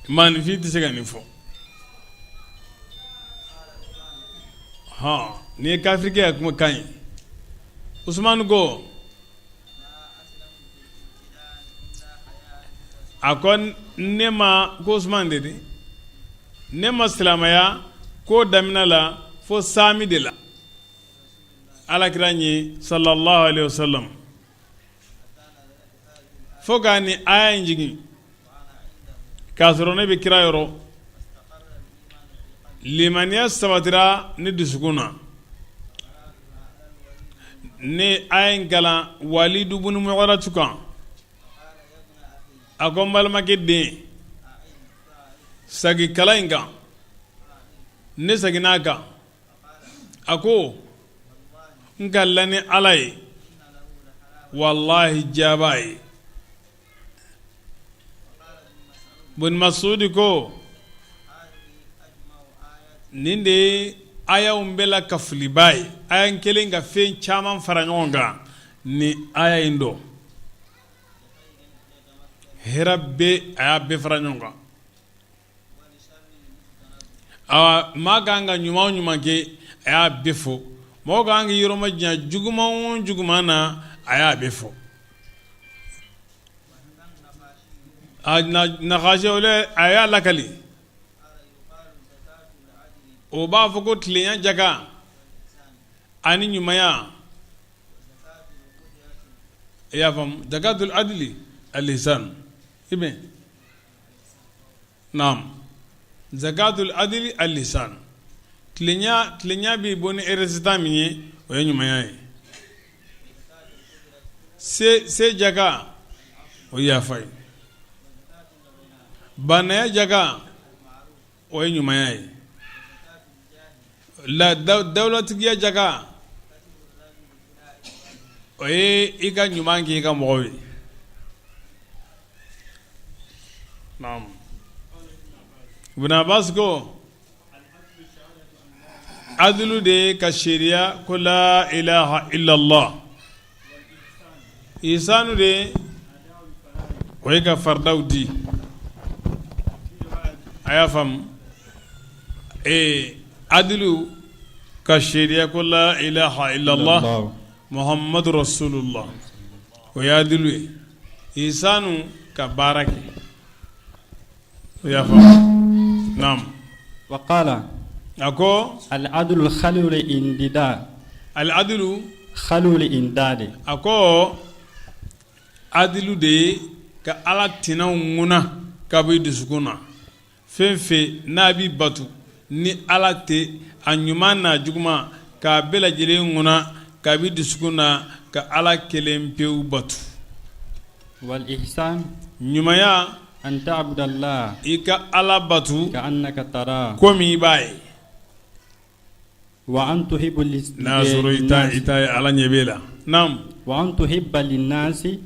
maaninfin tɛ se ka nin fɔ hɔn nin ye kafirikɛ ka kumakan ye Usumani ko a ko ne ma ko Usumani de ne ma silamɛya ko daminɛ la fo saami de la alakira ɲɛ sallallahu alaihi wasallam fo ka nin aya in jigin k'a sɔrɔ ne bɛ kira yɔrɔ limaniya sabatira ne dusukun na ne aya in kalan walidu bun mughiratu kan a ko n balimakɛ den sagi kalan in kan ne seginna a kan a ko n kalila ni ala ye walahi diya b'a ye bun masudi ko nin de ye ayaw bɛɛ la kafoliba ye aya kelen ka fɛn caman fara ɲɔgɔn kan ni aya in dɔn hɛrɛ bɛɛ a y'a bɛɛ fara ɲɔgɔn kan Maa ka kan ka ɲuman o ɲuman kɛ a y'a bɛɛ fɔ mɔgɔ ka kan k'i yɔrɔ majanya juguman o juguman na a y'a bɛɛ fɔ Nakasi a y'a lakali o b'a fɔ ko tilenya jaka ani ɲumanya i y'a faamu zakatul adli al ihsan i bɛ Naam zakatul adli al ihsan tilenya tilenya bɛ bɔ ni résultat min ye o ye ɲumanya ye se jaka o ye yafa ye baanaya jaka o ye ɲumanya ye la dawulatigiya jaka o ye i ka ɲuman kɛ i ka mɔgɔw ye Ibn Abbas ko adlu de ye ka seereya ko la ilaha illallah ihsanu de o ye ka faridaw di a y'a faamu ee adlu ka seereya ko la ilaha illallah muhammadu rasulullah o ye adlu ye ihsanu ka baara kɛ i y'a faamu naam wa qala a ko al adlu khalul indida al adlu khalul indadi a ko adilu de ye ka ala tinaw ŋuna. ka bɔ i dusukun na. Fɛn fɛn n'a bɛ batu ni Ala tɛ, a ɲuman n'a juguman, k'a bɛɛ lajɛlen ŋuna ka bɔ i dusukun na ka Ala kelen pewu batu. Wal ihsan ɲumanya an ta'budallaha i ka Ala batu ka annaka tara komi i b'a ye. Wa an tuhibba n'a sɔrɔ i ta i ta ye Ala ɲɛ b'e la. Naamu. Wa an tuhibba linnasi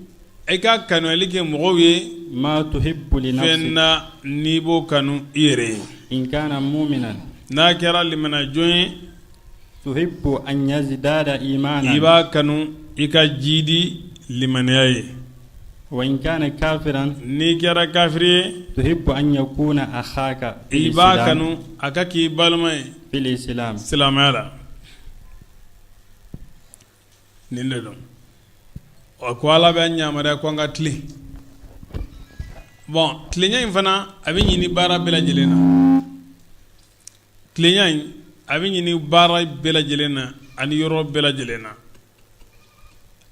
i ka kanuyali kɛ mɔgɔw ye ma tuhibbu li nafsik fɛn na n'i b'o kanu i yɛrɛ ye. In kana mu'minan n'a kɛra limana jɔn ye tuhibbu an yazdada imanan i b'a kanu i ka jiidi limaniya ye. Wa in kana kafiran n'i kɛra kafiri ye tuhibbu an yakuna akhaka i b'a kanu a ka k'i balima ye fil islam silamɛya la. Nin de don. A ko Ala bɛ an yamaruya ko an ka tilen. Bon, tilenya in fana a bɛ ɲini baara bɛɛ lajɛlen na. Tilenya in a bɛ ɲini baara bɛɛ lajɛlen na ani yɔrɔ bɛɛ lajɛlen na.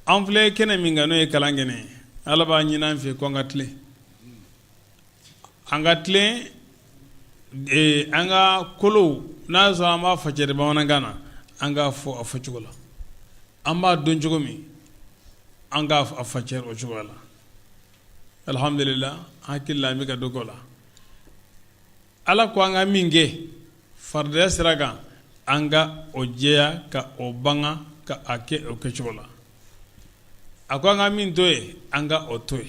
An filɛ kɛnɛ min kan, n'o ye kalan kɛnɛ ye, Ala b'a ɲini an fɛ ko an ka tilen. An ka tilen an ka kolow, n'a y'a sɔrɔ an b'a fɔ bamanankan na, an k'a fɔ a fɔcogo la. An b'a dɔn cogo min, an k'a facɛ o cogo la. Alihamdulila, an hakili la an bɛ ka dɔ k'o la. Ala ko an ka min kɛ faridaya sira kan, an ka o jɛya ka o banga ka a kɛ o kɛcogo la. A ko an ka min to yen, an ka o to yen,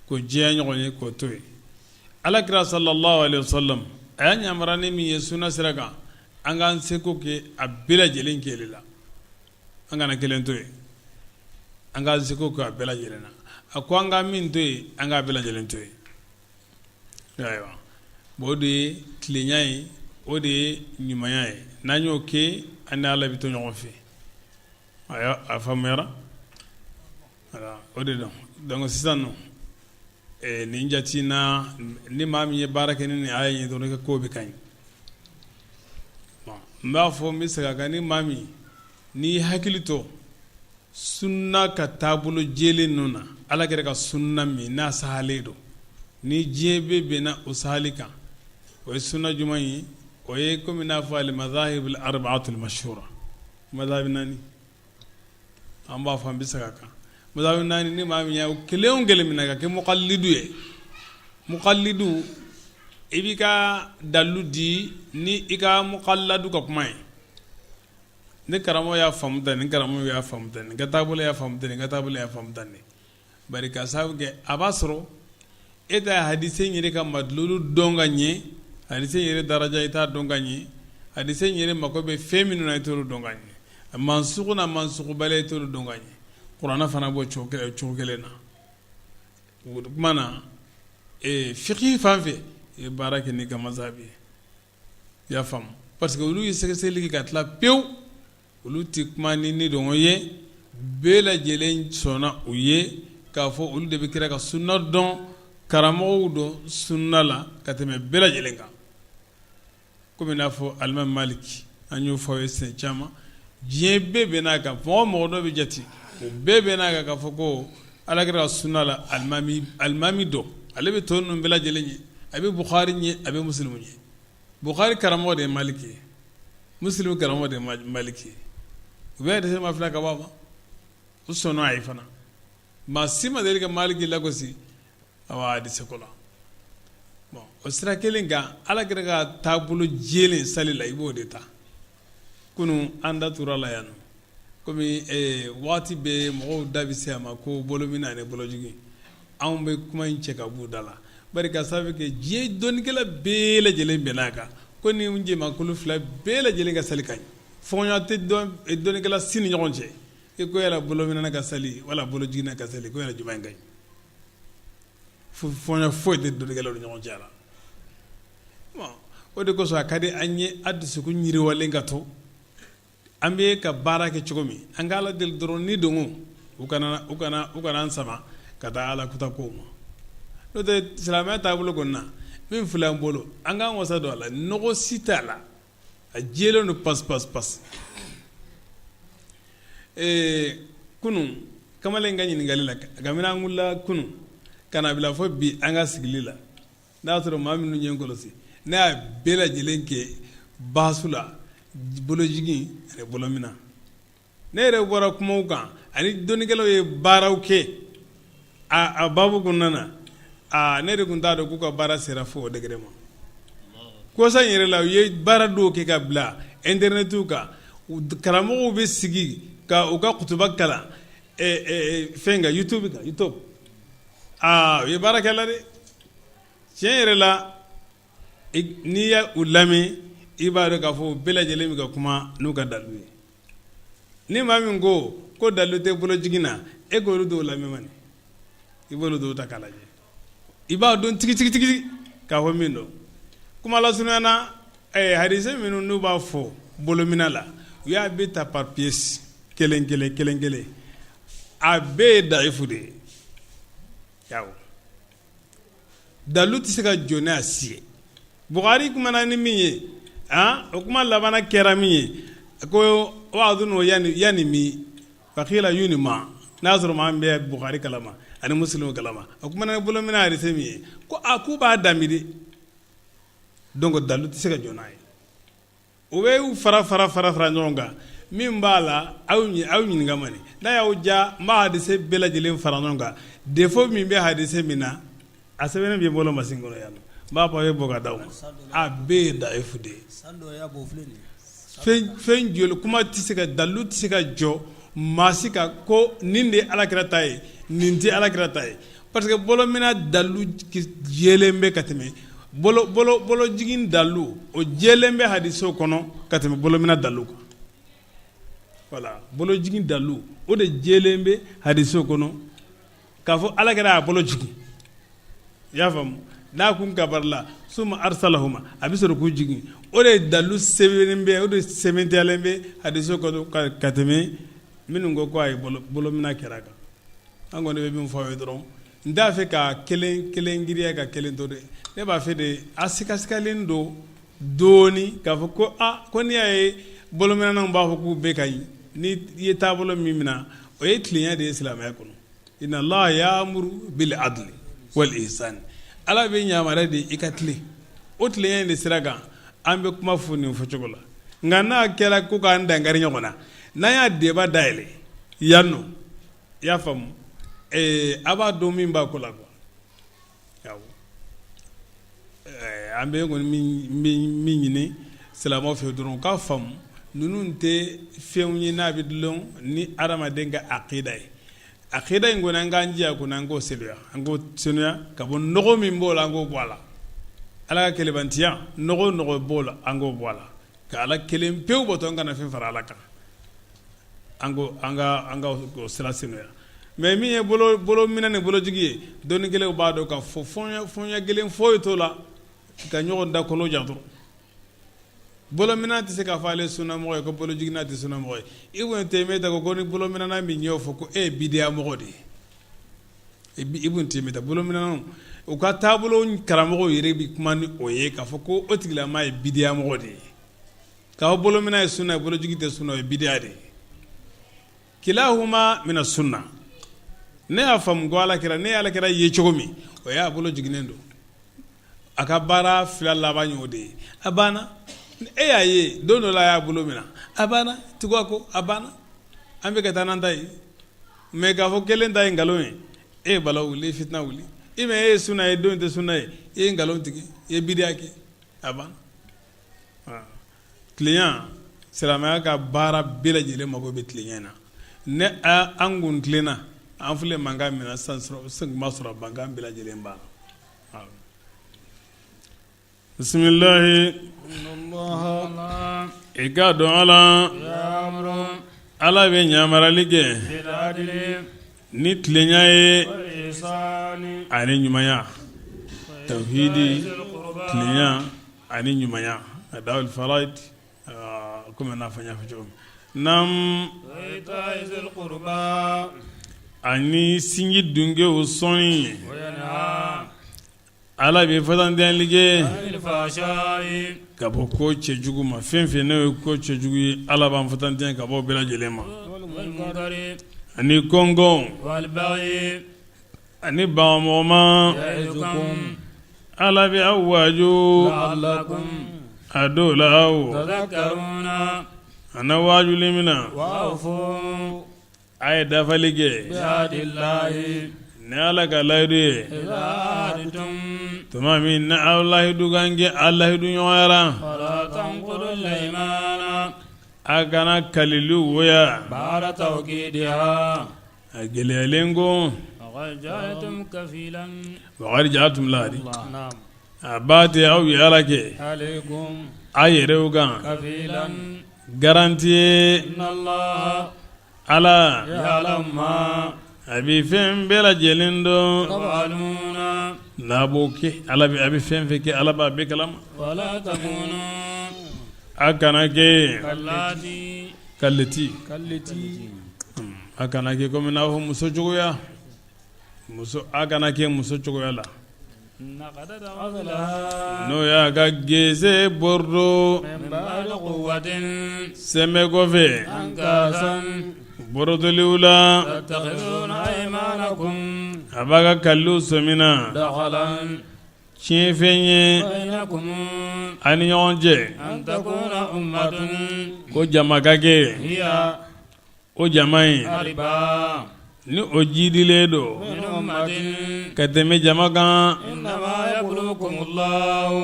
k'o jɛya ɲɔgɔn ye, k'o to yen. Ala kira sallallahu alaihi wasallam a y'a yamaruya ni min ye sunna sira kan, an k'an seko kɛ a bɛɛ lajɛlen kɛli la. An kana kelen to yen, an k'an seko kɛ a bɛɛ lajɛlen na. A ko an ka min to yen, an k'a bɛɛ lajɛlen to yen. Ayiwa, bon, o de ye tilenya ye, o de ye ɲumanya ye. N'an y'o kɛ, an ni Ala bɛ to ɲɔgɔn fɛ. A faamuyara, o de don. Donc sisan nɔ, nin jate na, ni maa min ye baara kɛ ni nin aya ye dɔrɔn, i ka ko bɛ ka ɲi. N b'a fɔ, n bɛ segin a kan, ni maa min n'i hakili to sunna ka taabolo jɛlen ninnu na, Ala kira ka sunna min n'a sahalen don, ni diɲɛ bɛɛ bɛnna o sahali kan, o ye sunna jumɛn ye? O ye komi n'a fɔ al-madhahib al-arba'atul mashhura, madhabi naani. An b'a fɔ, an bɛ segin a kan, madhabi naani. Ni maa min y'o kelen o kelen minɛ ka kɛ muqallidu ye, muqallidu, i b'i ka dalilu di ni i ka muqalladu ka kuma ye. Ne karamɔgɔ y'a faamu tan, ni karamɔgɔ y'a faamu tan, nin ka taabolo y'a faamu tan, nin ka taabolo y'a faamu tan de. Bari ka sababu kɛ a b'a sɔrɔ e ta hadise in yɛrɛ ka madululu dɔn ka ɲɛ, hadise in yɛrɛ daraja i t'a dɔn ka ɲɛ, hadise in yɛrɛ mako bɛ fɛn minnu na, i t'olu dɔn ka ɲɛ, mansugu na mansugubaliya i t'olu dɔn ka ɲɛ. Kuranɛ fana b'o cogo kelen na. O tuma na, fiki fan fɛ, i ye baara kɛ n'i ka mazabi ye, i y'a faamu, parce que olu ye sɛgɛsɛgɛli kɛ ka tila pewu. Olu tɛ kuma ni ni dɔngɔ ye. Bɛɛ lajɛlen sɔnna u ye k'a fɔ olu de bɛ kira ka sunna dɔn, karamɔgɔw dɔn sunna la ka tɛmɛ bɛɛ lajɛlen kan, komi n'a fɔ alimami Maliki. An y'o fɔ aw ye siɲɛ caman. Diɲɛ bɛɛ bɛnn'a kan, mɔgɔ mɔgɔ dɔ bɛ jate, o bɛɛ bɛnn'a kan k'a fɔ ko Ala kira ka sunna la, alimami dɔn, ale bɛ tɔ ninnu bɛɛ lajɛlen ɲɛ. A bɛ Bukhari ɲɛ, a bɛ Musilimu ɲɛ. Bukhari karamɔgɔ de ye Maliki ye, Musilimu karamɔgɔ de ye Maliki ye. U bɛɛ hadise ma fila ka bɔ a ma, u sɔnna a ye fana. Maa si ma deli ka Maliki lagosi awa hadise ko la. Bon, o sira kelen kan, Ala kira ka taabolo jɛlen sali la, i b'o de ta. Kunun an da tura la yan nɔ, komi waati bɛɛ mɔgɔw da bɛ se a ma ko bolominɛ ani bolojigin. Anw bɛ kuma in cɛ ka b'u da la, bari ka sababu kɛ diɲɛ dɔnnikɛla bɛɛ lajɛlen bɛnn'a kan ko ni jamakulu fila bɛɛ lajɛlen ka sali ka ɲi. Fɔɲɔgɔnya tɛ dɔnnikɛla si ni ɲɔgɔn cɛ i ko yala bolominɛna ka sali wala bolojiginna ka sali, ko yala jumɛn ka ɲi. Fɔɲɔgɔnya foyi tɛ dɔnnikɛlaw ni ɲɔgɔn cɛ la. O de kosɔn a ka di an ye a dusukun yiriwalen ka to an bɛ ka baara kɛ cogo min. An ka Ala deli dɔrɔn ni dongo u kana u kana u kana an sama ka taa Ala kuta kow ma. N'o tɛ, silamɛya taabolo kɔni na min filɛ an bolo, an k'an wasa don a la, nɔgɔ si t'a la, a jɛlen don pas pas pas. Ee, kunun kamalen ka ɲininkali la, kabini an wulila kunun ka na bila fo bi an ka sigili la, n'a y'a sɔrɔ maa minnu ye n kɔlɔsi, ne y'a bɛɛ lajɛlen kɛ baasu la, bolojigin ani bolomina. Ne yɛrɛ bɔra kumaw kan ani dɔnnikɛlaw ye baaraw kɛ a baabu kɔnɔna na. Aa, ne de tun t'a dɔn k'u ka baara sera fo o degré ma. Kɔsa in yɛrɛ la, u ye baara dɔw kɛ ka bila intɛrɛnɛtiw kan. Karamɔgɔw bɛ sigi ka u ka kutuba kalan fɛn kan, YouTube kan, YouTube. Aa, u ye baara kɛ la dɛ, tiɲɛ yɛrɛ la. N'i ye u lamɛn, i b'a dɔn k'a fɔ u bɛɛ lajɛlen bɛ ka kuma n'u ka dalu ye. Ni maa min ko ko dalu tɛ bolojigin na, e k'olu dɔw lamɛn mani, i b'olu dɔw ta k'a lajɛ, i b'a dɔn tigitigi k'a fɔ min don. Kuma lasurunya na, hadise minnu n'u b'a fɔ bolomina la, u y'a bɛɛ ta par pièce, kelen kelen kelen kelen, a bɛɛ ye dayifu de ye. Dalu tɛ se ka jɔ n'a si ye. Bukari kumana ni min ye, o kuma labanna kɛra min ye, ko wa yanni min fakila yu ma, n'a sɔrɔ maa min bɛ Bukari kalama ani Musilimu kalama, o kumana ni bolomina hadise min ye, ko a k'u b'a dami de. Donc dalu tɛ se ka jɔ n'a ye. U bɛ fara fara fara fara ɲɔgɔn kan min b'a la, aw ɲininka mani, n'a y'aw diya, n b'a hadise bɛɛ lajɛlen fara ɲɔgɔn kan, défaut min bɛ hadise min na, a sɛbɛnnen bɛ n bolo masin kɔnɔ yan, n b'a papier bɔ ka d'aw ma. A bɛɛ ye dayifu de ye. Fɛn joli kuma tɛ se ka, dalu tɛ se ka jɔ maa si kan ko nin de ye alakira ta ye, nin tɛ alakira ta ye, parce que bolomina dalu jɛlen bɛ ka tɛmɛ bolojigin dalu, o jɛlen bɛ hadiso kɔnɔ ka tɛmɛ bolomina dalu kan. Voilà, bolojigin dalu, o de jɛlen bɛ hadiso kɔnɔ k'a fɔ alakira y'a bolo jigin, i y'a faamu, n'a kun kabarila, summa arsalahuma, a bɛ sɔrɔ k'u jigin. O de dalu sɛbɛnnen bɛ, o de sɛbɛntiyalen bɛ hadiso kɔnɔ ka tɛmɛ minnu ko a ye bolomina kɛra kan. An kɔni bɛ min fɔ aw ye dɔrɔn, n t'a fɛ ka kelen kelen giriya ka kelen to dɛ. Ne b'a fɛ de a sikasikalen don dɔɔni k'a fɔ ko aa, ko n'i y'a ye bolominɛnaw b'a fɔ k'u bɛɛ ka ɲi, ni i ye taabolo min minɛ, o ye tilenya de ye silamɛya kɔnɔ. Inna allaha ya'muru bil adli wal ihsan, Ala bɛ yamaruya de i ka tilen. O tilenya in de sira kan an bɛ kuma fɔ nin fɔcogo la. Nka n'a kɛra ko k'an dankari ɲɔgɔn na, n'an y'a débat dayɛlɛ yan nɔ, i y'a faamu, a b'a dɔn min b'a ko la quoi. An bɛ kɔni min ɲini silamɛw fɛ dɔrɔn, u k'a faamu, ninnu tɛ fɛnw ye n'a bɛ dulon ni adamaden ka akida ye. Akida in kɔni, an k'an jija kɔni, an k'o senuya, an k'o senuya ka bɔ nɔgɔ min b'o la, an k'o bɔ a la. Ala ka kelenbantiya, nɔgɔ nɔgɔ b'o la, an k'o bɔ a la, ka Ala kelen pewu bato, an kana fɛn fara Ala kan, an ko an ka o sira senuya. Mais min ye bolo minɛ ni bolojigi ye, dɔnnikɛlaw b'a dɔn ka fɔ fɔnya kelen foyi t'o la, ka ɲɔgɔn da kɔnɔ ja dɔrɔn. Bolominɛ tɛ se k'a fɔ ale sunnamɔgɔ ye ko bolojiginna tɛ sunnamɔgɔ ye. Ibn Taymiya ko ni bolominɛna min y'o fɔ, ko e ye bidiya mɔgɔ de ye. Ibn Taymiya, bolominɛnaw u ka taabolo karamɔgɔw yɛrɛ bɛ kuma ni o ye k'a fɔ ko o tigilamaa ye bidiya mɔgɔ de ye. K'a fɔ bolominɛ ye sunna ye, bolojigi tɛ sunna, o ye bidiya de ye. Kilahuma mina sunna. Ne y'a faamu ko alakira, ne ye alakira ye cogo min, o y'a bolo jiginnen don, a ka baara fila laban y'o de ye, a banna. E y'a ye don dɔ la a y'a bolo minɛ, a banna, tugu a kɔ, a banna. An bɛ ka taa n'an ta ye. Mais k'a fɔ kelen ta ye nkalon ye, e ye bala wuli, e fitina wuli, i mɛ e ye sunna ye, don tɛ sunna ye, i ye nkalon tigɛ, i ye bidiya kɛ, a banna. Tilenya, silamɛya ka baara bɛɛ lajɛlen mago bɛ tilenya na. Ne an kun tilenna, an filɛ mankan min na sisan, tun b'a sɔrɔ mankan bɛɛ lajɛlen banna. Bisimilahi, i k'a dɔn ala ala bɛ yamaruyali kɛ ni tilenya ye ani ɲumanya, tawhidi, tilenya ani ɲumanya, adawul faraid, komi n'a fɔ n y'a fɔ cogo min na, ani sinji dungew sɔnni. Ala bɛ fatantiyali kɛ ka bɔ ko cɛjugu ma. Fɛn fɛn n'o ye ko cɛjugu ye, Ala b'an fatantiya ka bɔ bɛɛ lajɛlen ma, ani kɔngɔ. Ani bagamɔgɔ ma. Ala bɛ aw waaju a dɔw la aw a na waajuli min na, a ye dafali kɛ ni Ala ka layidu ye tuma min na aw layidu kan kɛ, a layidu ɲɔgɔnyara, a kana kalili woya a gɛlɛyalen ko wa qad ja'altum ladi a ba tɛ aw ye Ala kɛ a yɛrɛw kan garanti ye. Ala a bɛ fɛn bɛɛ lajɛlen dɔn n'a b'o kɛ. Ala a bɛ fɛn fɛn kɛ, Ala b'a bɛɛ kalama. A kana kɛ kallati, a kana kɛ komi n'a fɔ muso cogoya, muso, a kana kɛ muso cogoya la, n'o y'a ka gese borodo sɛmɛ kɔfɛ borodoliw la, a b'a ka kaliw sɔmina tiɲɛfɛn ye a ni ɲɔgɔn cɛ, ko jama ka kɛ o jama in ni o jidilen don ka tɛmɛ jama kan.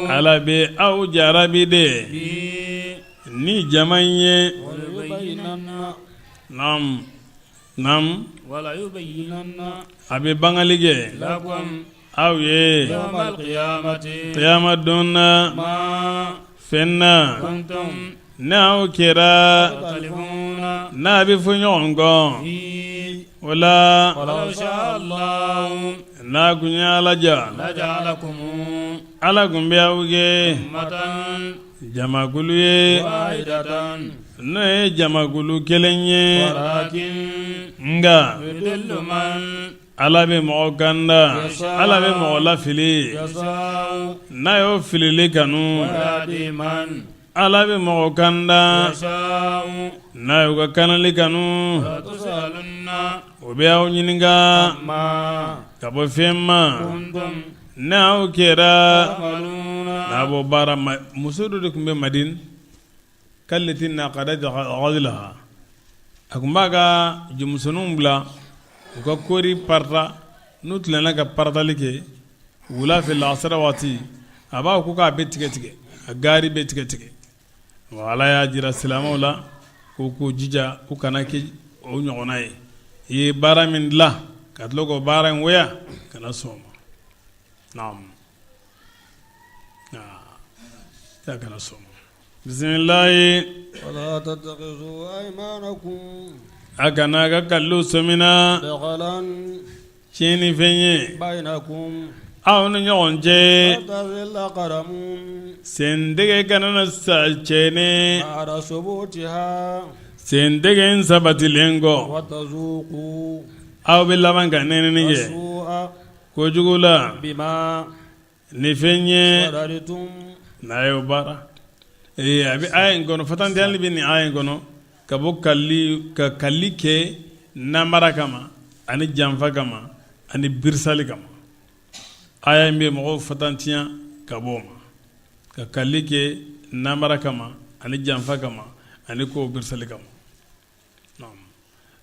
Ala bɛ aw jarabi de ni jama in ye. Naam, naam, a bɛ bangali kɛ aw ye kiyama don na fɛn na n'aw kɛra n'a bɛ fɔ ɲɔgɔn kɔ o la. N'a kun ye Ala diya, Ala kun bɛ aw kɛ jamakulu ye, n'o ye jamakulu kelen ye. Nka Ala bɛ mɔgɔ kanda, Ala bɛ mɔgɔ lafili n'a y'o filili kanu. Ala bɛ mɔgɔ kanda n'a y'o ka kanali kanu. O bɛ aw ɲininka ka bɔ fɛn ma n'aw kɛra n'a bɔ baara. Muso dɔ de tun bɛ Madina, kallati naqadat ghazlaha, a tun b'a ka jɔnmusoninw bila u ka kɔɔri parata. N'u tilala ka paratali kɛ wula fɛ, laasara waati, a b'a ko k'a bɛɛ tigɛ tigɛ, a gaari bɛɛ tigɛ tigɛ. Ala y'a jira silamɛw la ko k'u jija u kana kɛ o ɲɔgɔnna ye. I ye baara min dilan ka tila k'o baara in goya, kana sɔn o ma. Naam, kana sɔn o ma. Bisimilayi. A kana ka kalilu sɔmina tiɲɛnifɛn ye aw ni ɲɔgɔn cɛ, sendɛgɛ kana na sa cɛni sendɛgɛ in sabatilen kɔ, aw bɛ laban ka nɛnini kɛ kojugu la ni fɛn ye n'a y'o baara. Ee, a bɛ aya in kɔnɔ, fatantiyali bɛ nin aya in kɔnɔ ka bɔ kali ka kali kɛ namara kama ani janfa kama ani birisali kama. Aya in bɛ mɔgɔw fatantiya ka bɔ o ma, ka kali kɛ namara kama ani janfa kama ani kow birisali kama.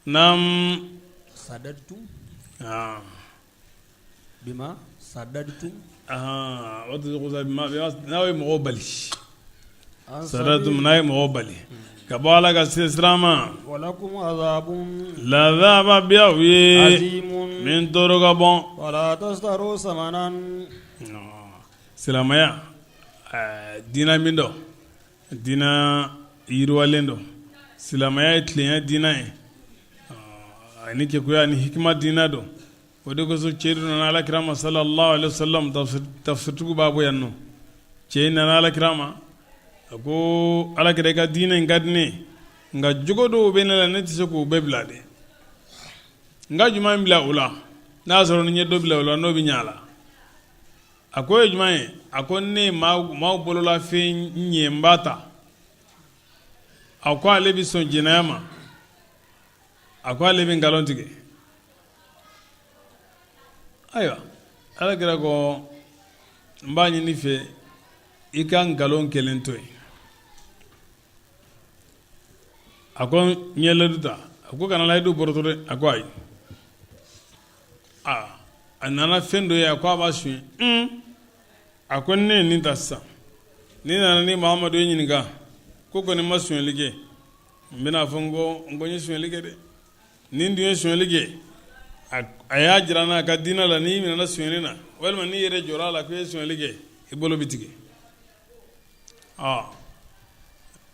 Naam. Sadadtum. Aa. Bima sadadtum. Aa, o n'aw ye mɔgɔw bali, sadadtum, n'a ye mɔgɔw bali ka bɔ Ala ka sira ma, walakum azabun, lazaba bɛ aw ye azimun, min tɔɔrɔ ka bon. Wala tastaru samanan. Silamɛya diinɛ min don, diinɛ yiriwalen don. Silamɛya ye tilenya diinɛ ye ani kekuya ni hikima diinɛ don. O de kosɔn cɛ dɔ nana Ala kira ma sallallahu alaihi wasallam, tafsirtigiw b'a bɔ yan nɔ. Cɛ nana Ala kira ma, a ko Ala kira, i ka diinɛ in ka di ne ye, nka jogo dɔw bɛ ne la, ne tɛ se k'o bɛɛ bila dɛ. N ka jumɛn bila o la? N'a y'a sɔrɔ ni n ye dɔ bila o la, n'o bɛ ɲɛ a la. A ko ye jumɛn ye? A ko ne maaw bololafɛn ɲɛ, n b'a ta. A ko ale bɛ sɔn jɛnɛya ma, a ko ale bɛ nkalon tigɛ. Ayiwa, Ala kira ko n b'a ɲini i fɛ, i ka nkalon kelen to yen. A ko n ye layidu ta. A ko kana layidu bɔrɔtɔ dɛ. A ko ayi. Aa, a nana fɛn dɔ ye, a ko a b'a suɲɛ. A ko ne ye nin ta sisan, ni nana ni Mahamadu ye ɲininka ko kɔni ma sonyali kɛ, n bɛna fɔ n ko n ye sonyali kɛ dɛ. Nin dun ye sonyali kɛ, a y'a jira n na a ka diinɛ la, n'i minɛna sonyali na walima n'i yɛrɛ jɔra a la ko i ye sonyali kɛ, i bolo bɛ tigɛ.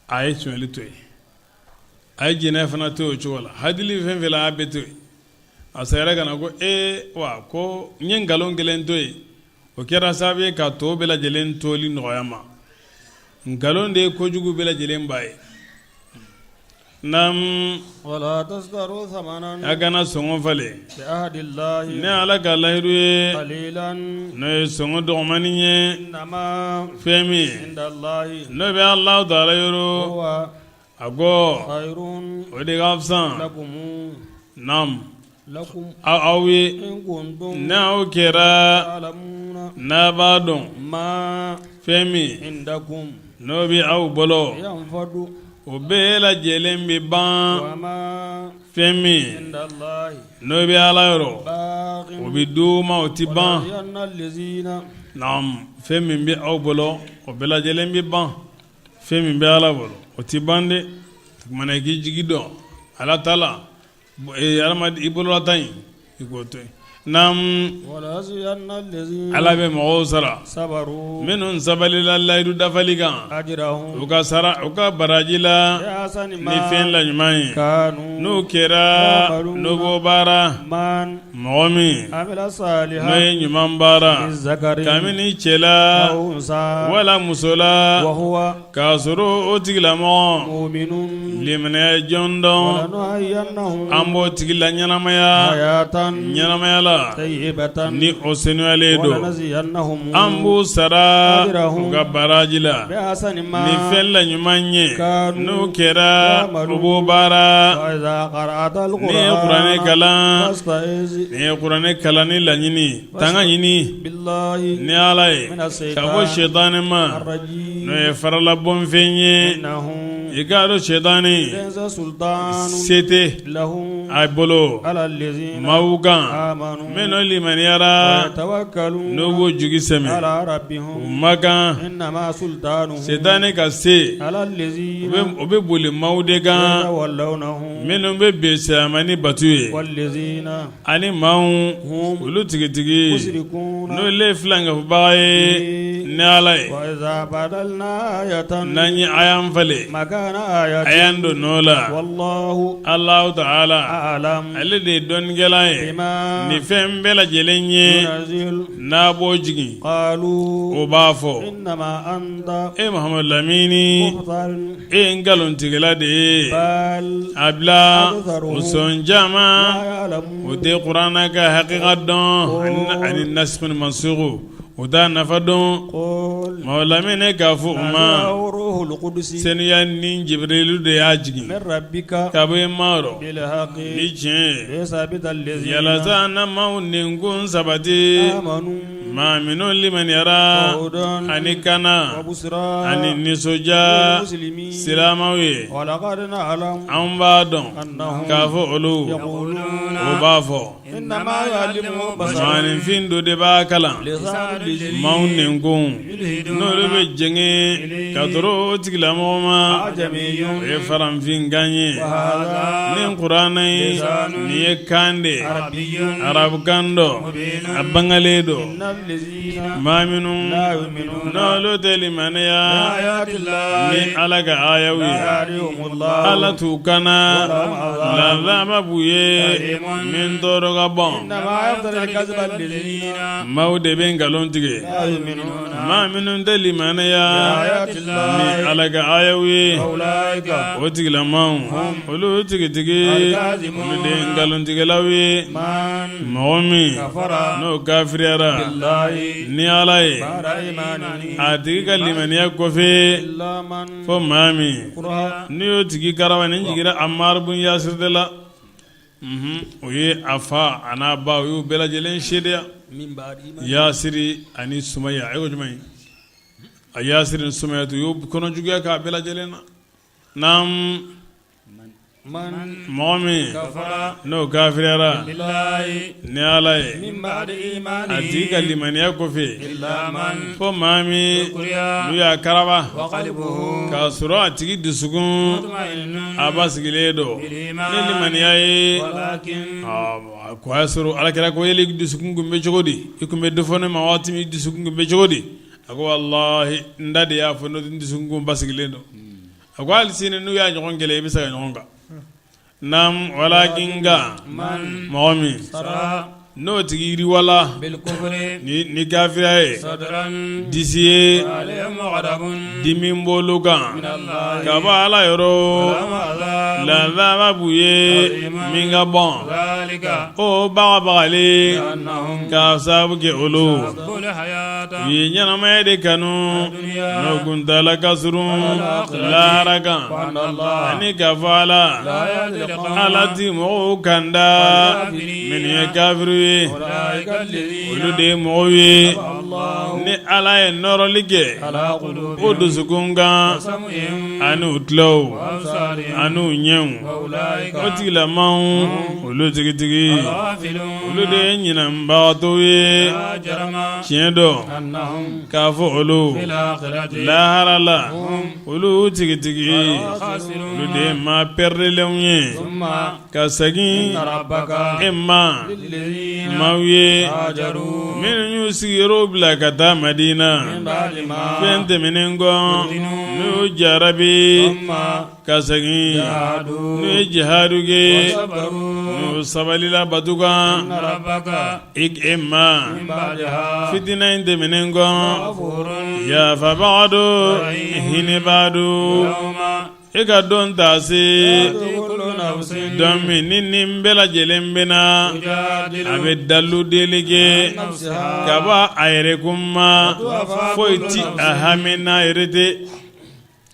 A ye sonyali to yen, a ye jɛnɛya fana to yen o cogo la, hadili fɛn fɛn la, a y'a bɛɛ to yen. A seginna ka na ko ee wa ko n ye nkalon kelen to yen, o kɛra sababu ye ka tɔw bɛɛ lajɛlen toli nɔgɔya ma. Nkalon de ye kojugu bɛɛ lajɛlen ba ye. Naamu, wala tastaru thamanan, a kana sɔngɔ falen bi ahdillahi, ni Ala ka layidu ye, qalilan, n'o ye sɔngɔ dɔgɔmani ye, innama, fɛn min indallahi, n'o bɛ Alahu taala yɔrɔ, huwa, a ko khayrun, o de ka fisa, lakum, naamu, lakum, aw ye, in kuntum, n'aw kɛra ta'lamuna, n'a b'a dɔn, ma, fɛn min indakum, n'o bɛ aw bolo, yanfadu, o bɛɛ lajɛlen bɛ ban, wa ma, fɛn min indallahi, n'o bɛ Ala yɔrɔ, baqin, o bɛ duuma, o tɛ ban. Wala allazina, Naam, fɛn min bɛ aw bolo, o bɛɛ lajɛlen bɛ ban. Fɛn min bɛ Ala bolo, o tɛ ban dɛ. Kumana i k'i jigi dɔn Ala ta la, i bololata in, i k'o to yen. Naamu, Ala bɛ mɔgɔw sara minnu sabalila layidu dafali kan, u ka sara, u ka baraji la ni fɛn la ɲuman ye, n'u kɛra n'u b'o baara. Mɔgɔ min n'o ye ɲuman baara kabini cɛ la wala muso la, k'a sɔrɔ o tigilamɔgɔ limaniya jɔn dɔn, an b'o tigi laɲɛnamaya ɲɛnamaya la ni o senuyalen don, an b'u sara u ka baraji la ni fɛn la ɲuman ye, n'u kɛra u b'o baara. N'i ye kuranɛ kalan, n'i ye kuranɛ kalanni laɲini, tanga ɲini ni Ala ye ka bɔ sitanɛ ma, n'o ye faralabɔnfɛn ye. I k'a dɔn sitanɛ se tɛ a bolo maaw kan minnu limaniyara, n'u b'u jigi sɛmɛ u ma kan. Sitanɛ ka se o bɛ boli maaw de kan minnu bɛ bɛn sama ni bato ye, ani maaw olu tigitigi n'olu ye filankafobaga ye ni Ala ye. N'an ye aya falen, aya don nɔ la, Alahu taala ale de ye dɔnnikɛla ye ni fɛn bɛɛ lajɛlen ye n'a b'o jigin. O b'a fɔ e Mahamadu Lamini, e ye nkalontigɛla de ye. A bila o sɔn caman, o tɛ kuranɛ ka hakika dɔn ani nasikh ni mansukh, o t'a nafa dɔn. Mahamadu Lamini k'a fɔ u ma, senuya ni Jibirilu de y'a jigin ka bɔ i ma yɔrɔ ni tiɲɛ ye, yalasa na maaw nɛnkun sabati, maa minnu limaniyara, ani kana ani nisɔndiya silamɛw ye. An b'a dɔn k'a fɔ olu o b'a fɔ maaninfin dɔ de b'a kalan maaw nɛnkun n'olu bɛ jɛngɛ ka tɔrɔ o tigilamɔgɔ ma, o ye farafinkan ye. Ni kuranɛ ye nin ye kan de, arabukan dɔ, a bangalen don. Maa minnu n'olu tɛ limaniya ni Ala ka ayaw ye, Ala t'u kana, laadaba b'u ye min tɔɔrɔ ka bon. Maaw de bɛ nkalon tigɛ, maa minnu tɛ limaniya ni Ala ka ayaw ye, o tigilamaaw olu tigitigi olu de ye nkalontigɛlaw ye. Mɔgɔ min n'o kafiriyara ni Ala ye, a tigi ka limaniya kɔfɛ, fo maa min n'i y'o tigi karaba. Nin jiginra Amar bun Yasir de la. O ye a fa a n'a ba, u y'u bɛɛ lajɛlen seereya. Yasiri ani Sumaya, a ye ko jumɛn ye? A Yasiri ni Sumaya u y'u kɔnɔ juguya k'a bɛɛ lajɛlen na. Naam, mɔgɔ min n'o kafiriyara ni Ala ye, a tigi ka limaniya kɔfɛ, fo maa min n'u y'a karaba k'a sɔrɔ a tigi dusukun a basigilen don ni limaniya ye. Ko y'a sɔrɔ alakira ko yeli dusukun tun bɛ cogo di? I tun bɛ dɔ fɔ ne ma waati min, dusukun tun bɛ cogo di? A ko walahi, n da de y'a fɔ, n'o tɛ n dusukun tun basigilen don. A ko hali sini n'u y'a ɲɔgɔn kɛlɛ, i bɛ se ka ɲɔgɔn kan. Naam, walakin, nka mɔgɔ min n'o tigi yiriwala ni kafiriya ye, disi ye dimi b'olu kan ka bɔ Ala yɔrɔ, lazaba b'u ye min ka bon. O bagabagali k'a sababu kɛ olu u ye ɲɛnamaya de kanu n'o kuntaala ka surun lahara kan, ani k'a fɔ Ala, Ala ti mɔgɔw kanda minnu ye kafiriw ye. Olu de ye mɔgɔw ye ni Ala ye nɔrɔli kɛ o dusukun kan ani u tulow ani u ɲɛw. O tigilamaw, olu tigitigi, olu de ye ɲinɛbagatɔw ye. Tiɲɛ don k'a fɔ olu lahara la, olu tigitigi, olu de ye maa pɛrɛdilenw ye. Ka segin e ma, maaw ye minnu y'u sigiyɔrɔ bila ka taa Madina fɛn tɛmɛnen kɔ, n'u y'u jarabi ka segin, n'u ye jihadu kɛ, n'u sabalila bato kan, e ma fitina in tɛmɛnen kɔ, yafabaga don, hinɛbaa don. E ka don ta se don min ni nin bɛɛ lajɛlen bɛ na, a bɛ dalu deli kɛ ka bɔ a yɛrɛ kun ma, foyi ti a hami n'a yɛrɛ tɛ.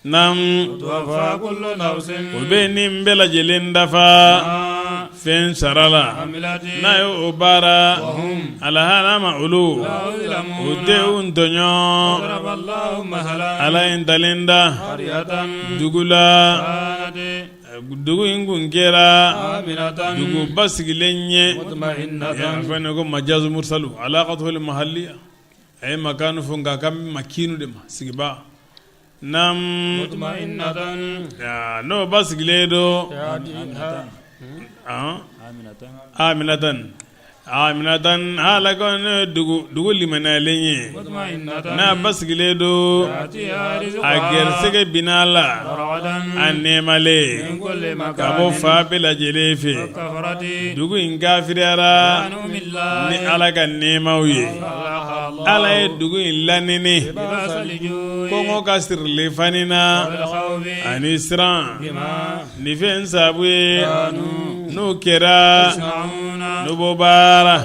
Naam, o bɛ nin bɛɛ lajɛlen dafa fɛn sara la n'a ye o baara. Alahara ma, olu o tɛ u tɔɲɔ. Ala ye ntalen da dugu la, dugu in kun kɛra dugu basigilen ye. Fɛn ko majazu mursalu alaqatuhu mahaliya, a ye makanu fɔ nka a kan makinu de ma, sigiba. Naam, n'o basigilen don, aminatan aminatan, hala ne dugu limaniyalen ye, n'a basigilen don, a gɛrɛsɛgɛ binna la, a nɛɛmalen ka bɔ fan bɛɛ lajɛlen fɛ. Dugu in kafiriyara ni Ala ka nɛɛmaw ye. Ala ye dugu in lanɛnɛ kɔngɔ ka sirilen fani na ani siran ni fɛn sabu ye n'o kɛra n'u b'o baara.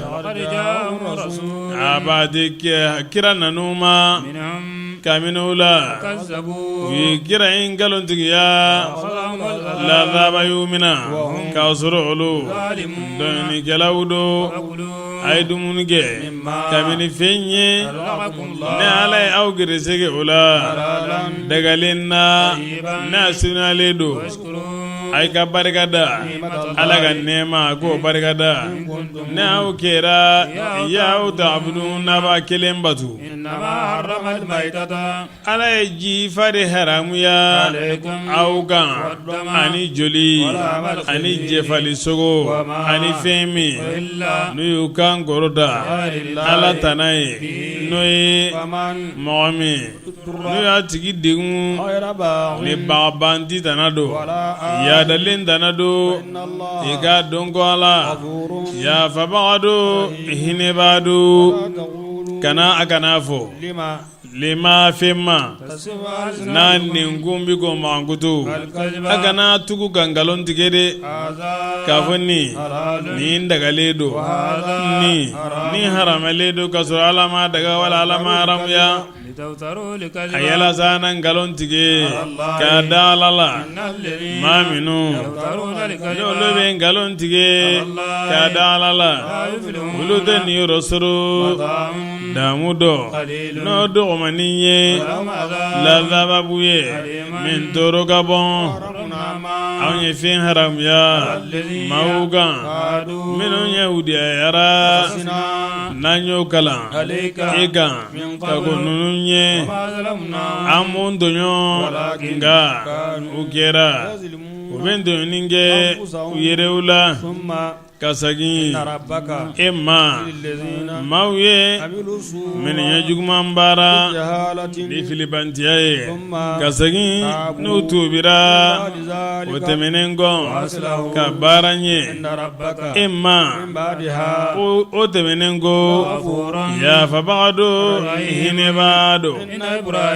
A b'a di kira nan'u ma kabini u la, u ye kira in nkalontigiya, lazaba y'u minɛ k'a sɔrɔ olu dɔnnikɛlaw don. A ye dumuni kɛ kabini fɛn ye ne Ala ye aw gɛrɛsɛgɛ o la dagalen na, n'a senuyalen don. A ye ka barika da Ala ka nɛɛma, k'o barika da ne aw kɛra iyahu ta'budun, n'a b'a kelen bato. Ala ye jifa de haramuya aw kan, ani joli ani jɛfali sogo ani fɛn min n'u y'u kan kɔrɔta Ala tana ye, n'o ye mɔgɔ min n'u y'a tigi degun ni bagabanti tana don, yaadalen tana don. I k'a dɔn ko Ala yafabaga don, hinɛbaa don. Kana a kana fɔ lima fɛn ma n'a nɛnkun bɛ k'o mankutu, a kana tugu ka nkalon tigɛ de k'a fɔ nin nin dagalen don, nin nin haramalen don, ka sɔrɔ Ala m'a daga wala Ala m'a haramuya. A yalasa na nkalon tigɛ ka da Ala la maa minnu n'olu bɛ nkalon tigɛ ka da Ala la olu tɛ niyɔrɔ sɔrɔ damu dɔ n'o dɔgɔmannin ye lazababu ye min tɔɔrɔ ka bon anw ye fɛn haramuya maaw kan minnu yahudiyara n'an y'o kalan e kan ka kɔn ninnu ɲɛ an m'u tɔɲɔ nka u kɛra u bɛ tɔɲɔni kɛ u yɛrɛw la ka segin e ma maaw ye minnu ye juguman baara ni filibantiya ye ka segin n'u tubira o tɛmɛnen kɔ ka baara ɲɛ e ma o tɛmɛnen kɔ yafabaga don hinɛbaa don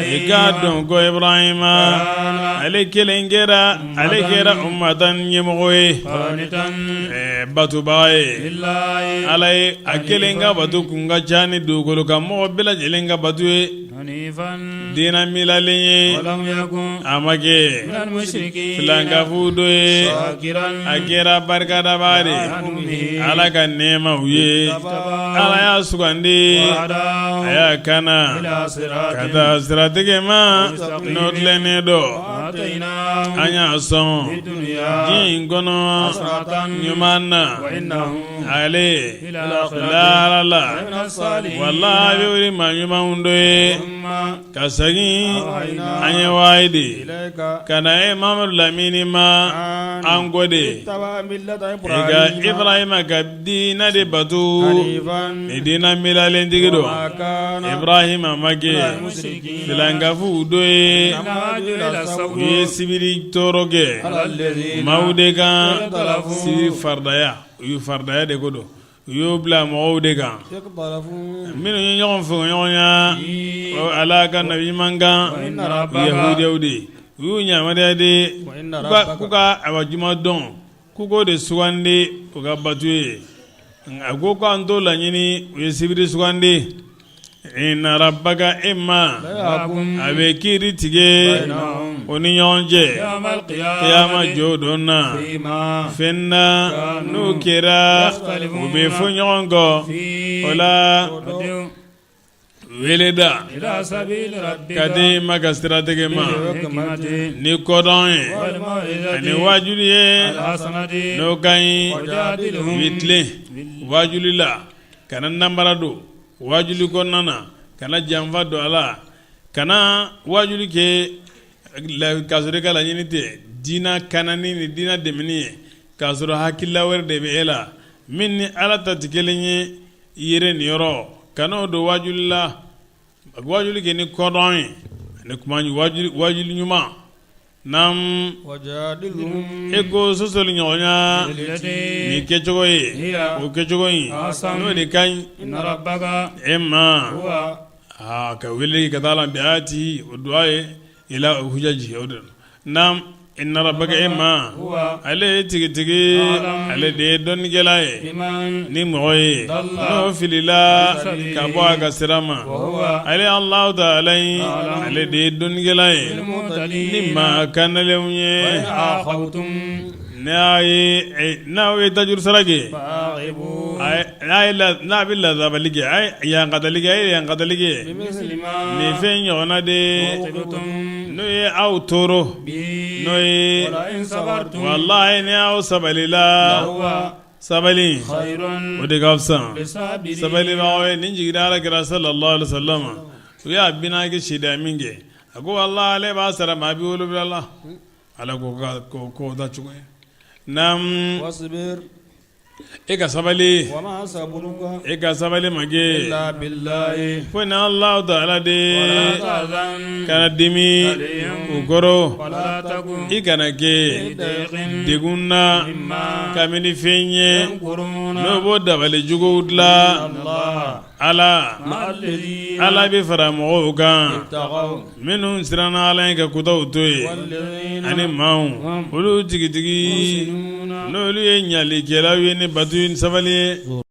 i k'a dɔn ko Ibrahima ale kelen kɛra ale kɛra umatan ɲɛmɔgɔ ye batobaga ye Ala ye a kelen ka bato kun ka ca ni dugukolo kan mɔgɔ bɛɛ lajɛlen ka bato ye diinɛ milalen ye a ma kɛ filankafow dɔ ye a kɛra barikadabaa de Ala ka nɛɛmaw ye Ala y'a sugandi a y'a kana ka taa siratigɛ ma n'o tilennen don an y'a sɔn diɲɛ in kɔnɔ ɲuman na ale lahara la wala a bɛ wuli maa ɲumanw dɔ ye ka segin an ye wahayi di ka na e Mamadu lamini ma an ko de i ka Ibrahima ka diinɛ de bato ni diinɛ milalentigi don Ibrahima ma kɛ filankafow dɔ ye u ye sibiri tɔɔrɔ kɛ maaw de kan sibiri faridaya u ye faridaya de ko don u y'o bila mɔgɔw de kan minnu ye ɲɔgɔn fɔɲɔgɔnya Ala ka nabi ɲuman kan yahudiyaw de u y'u yamaruya de k'u ka awa jumadon k'u k'o de sugandi u ka bato ye a ko k'an t'o laɲini u ye sibiri sugandi inna rabbaka e ma a bɛ kiiri tigɛ o ni ɲɔgɔn cɛ kiyama jɔ don na fɛn na n'o kɛra u bɛ fɔ ɲɔgɔn kɔ o la wele da ka di ma ka siratigɛ ma ni kɔdɔn ye ani wajuli ye n'o ka ɲi u bɛ tilen wajuli la kana nanbara don wajuli kɔnɔna na kana janfa don a la kana wajuli kɛ k'a sɔrɔ i ka laɲini tɛ diinɛ kanani ni diinɛ dɛmɛni ye k'a sɔrɔ hakilila wɛrɛ de bɛ e la min ni Ala ta tɛ kelen ye i yɛrɛ niyɔrɔ kana o don wajuli la wajuli kɛ ni kɔdɔn ye ani kuma wajuli ɲuman Naam e ko sɔsɔli ɲɔgɔnya ni kɛcogo ye o kɛcogo in n'o de ka ɲi e ma aa ka wele ka taa la bi ayati o du'a ye ila hujaji o de naam inna rabbaka e ma ale ye tigitigi ale de ye dɔnnikɛla ye ni mɔgɔ ye n'o filila ka bɔ a ka sira ma ale Alahu taala ye ale de ye dɔnnikɛla ye ni maa kanalenw ye n'aw ye tajuru sara kɛ n'a bɛ lazabali kɛ a ye yankatali kɛ a ye yankatali kɛ nin fɛn ɲɔgɔnna de n'o ye aw tɔɔrɔ n'o ye walahi ni aw sabalila sabali o de ka fisa sabalibagaw ye nin jiginra Ala kira sallallahu alaihi wasallam u y'a binakɛ seedeya min kɛ a ko walahi ale b'a sara maa 70 la Ala ko ko da cogo ye naam e ka sabali e ka sabali ma kɛ fo ni Alahu taala de kana dimi u kɔrɔ i kana kɛ degun na kabini fɛn ye n'o b'o dabali juguw dilan Ala Ala bɛ fara mɔgɔw kan minnu siranna Ala ɲɛ ka kotaw to yen ani maaw olu tigitigi n'olu ye ɲalikɛlaw ye ni bato ni sabali ye.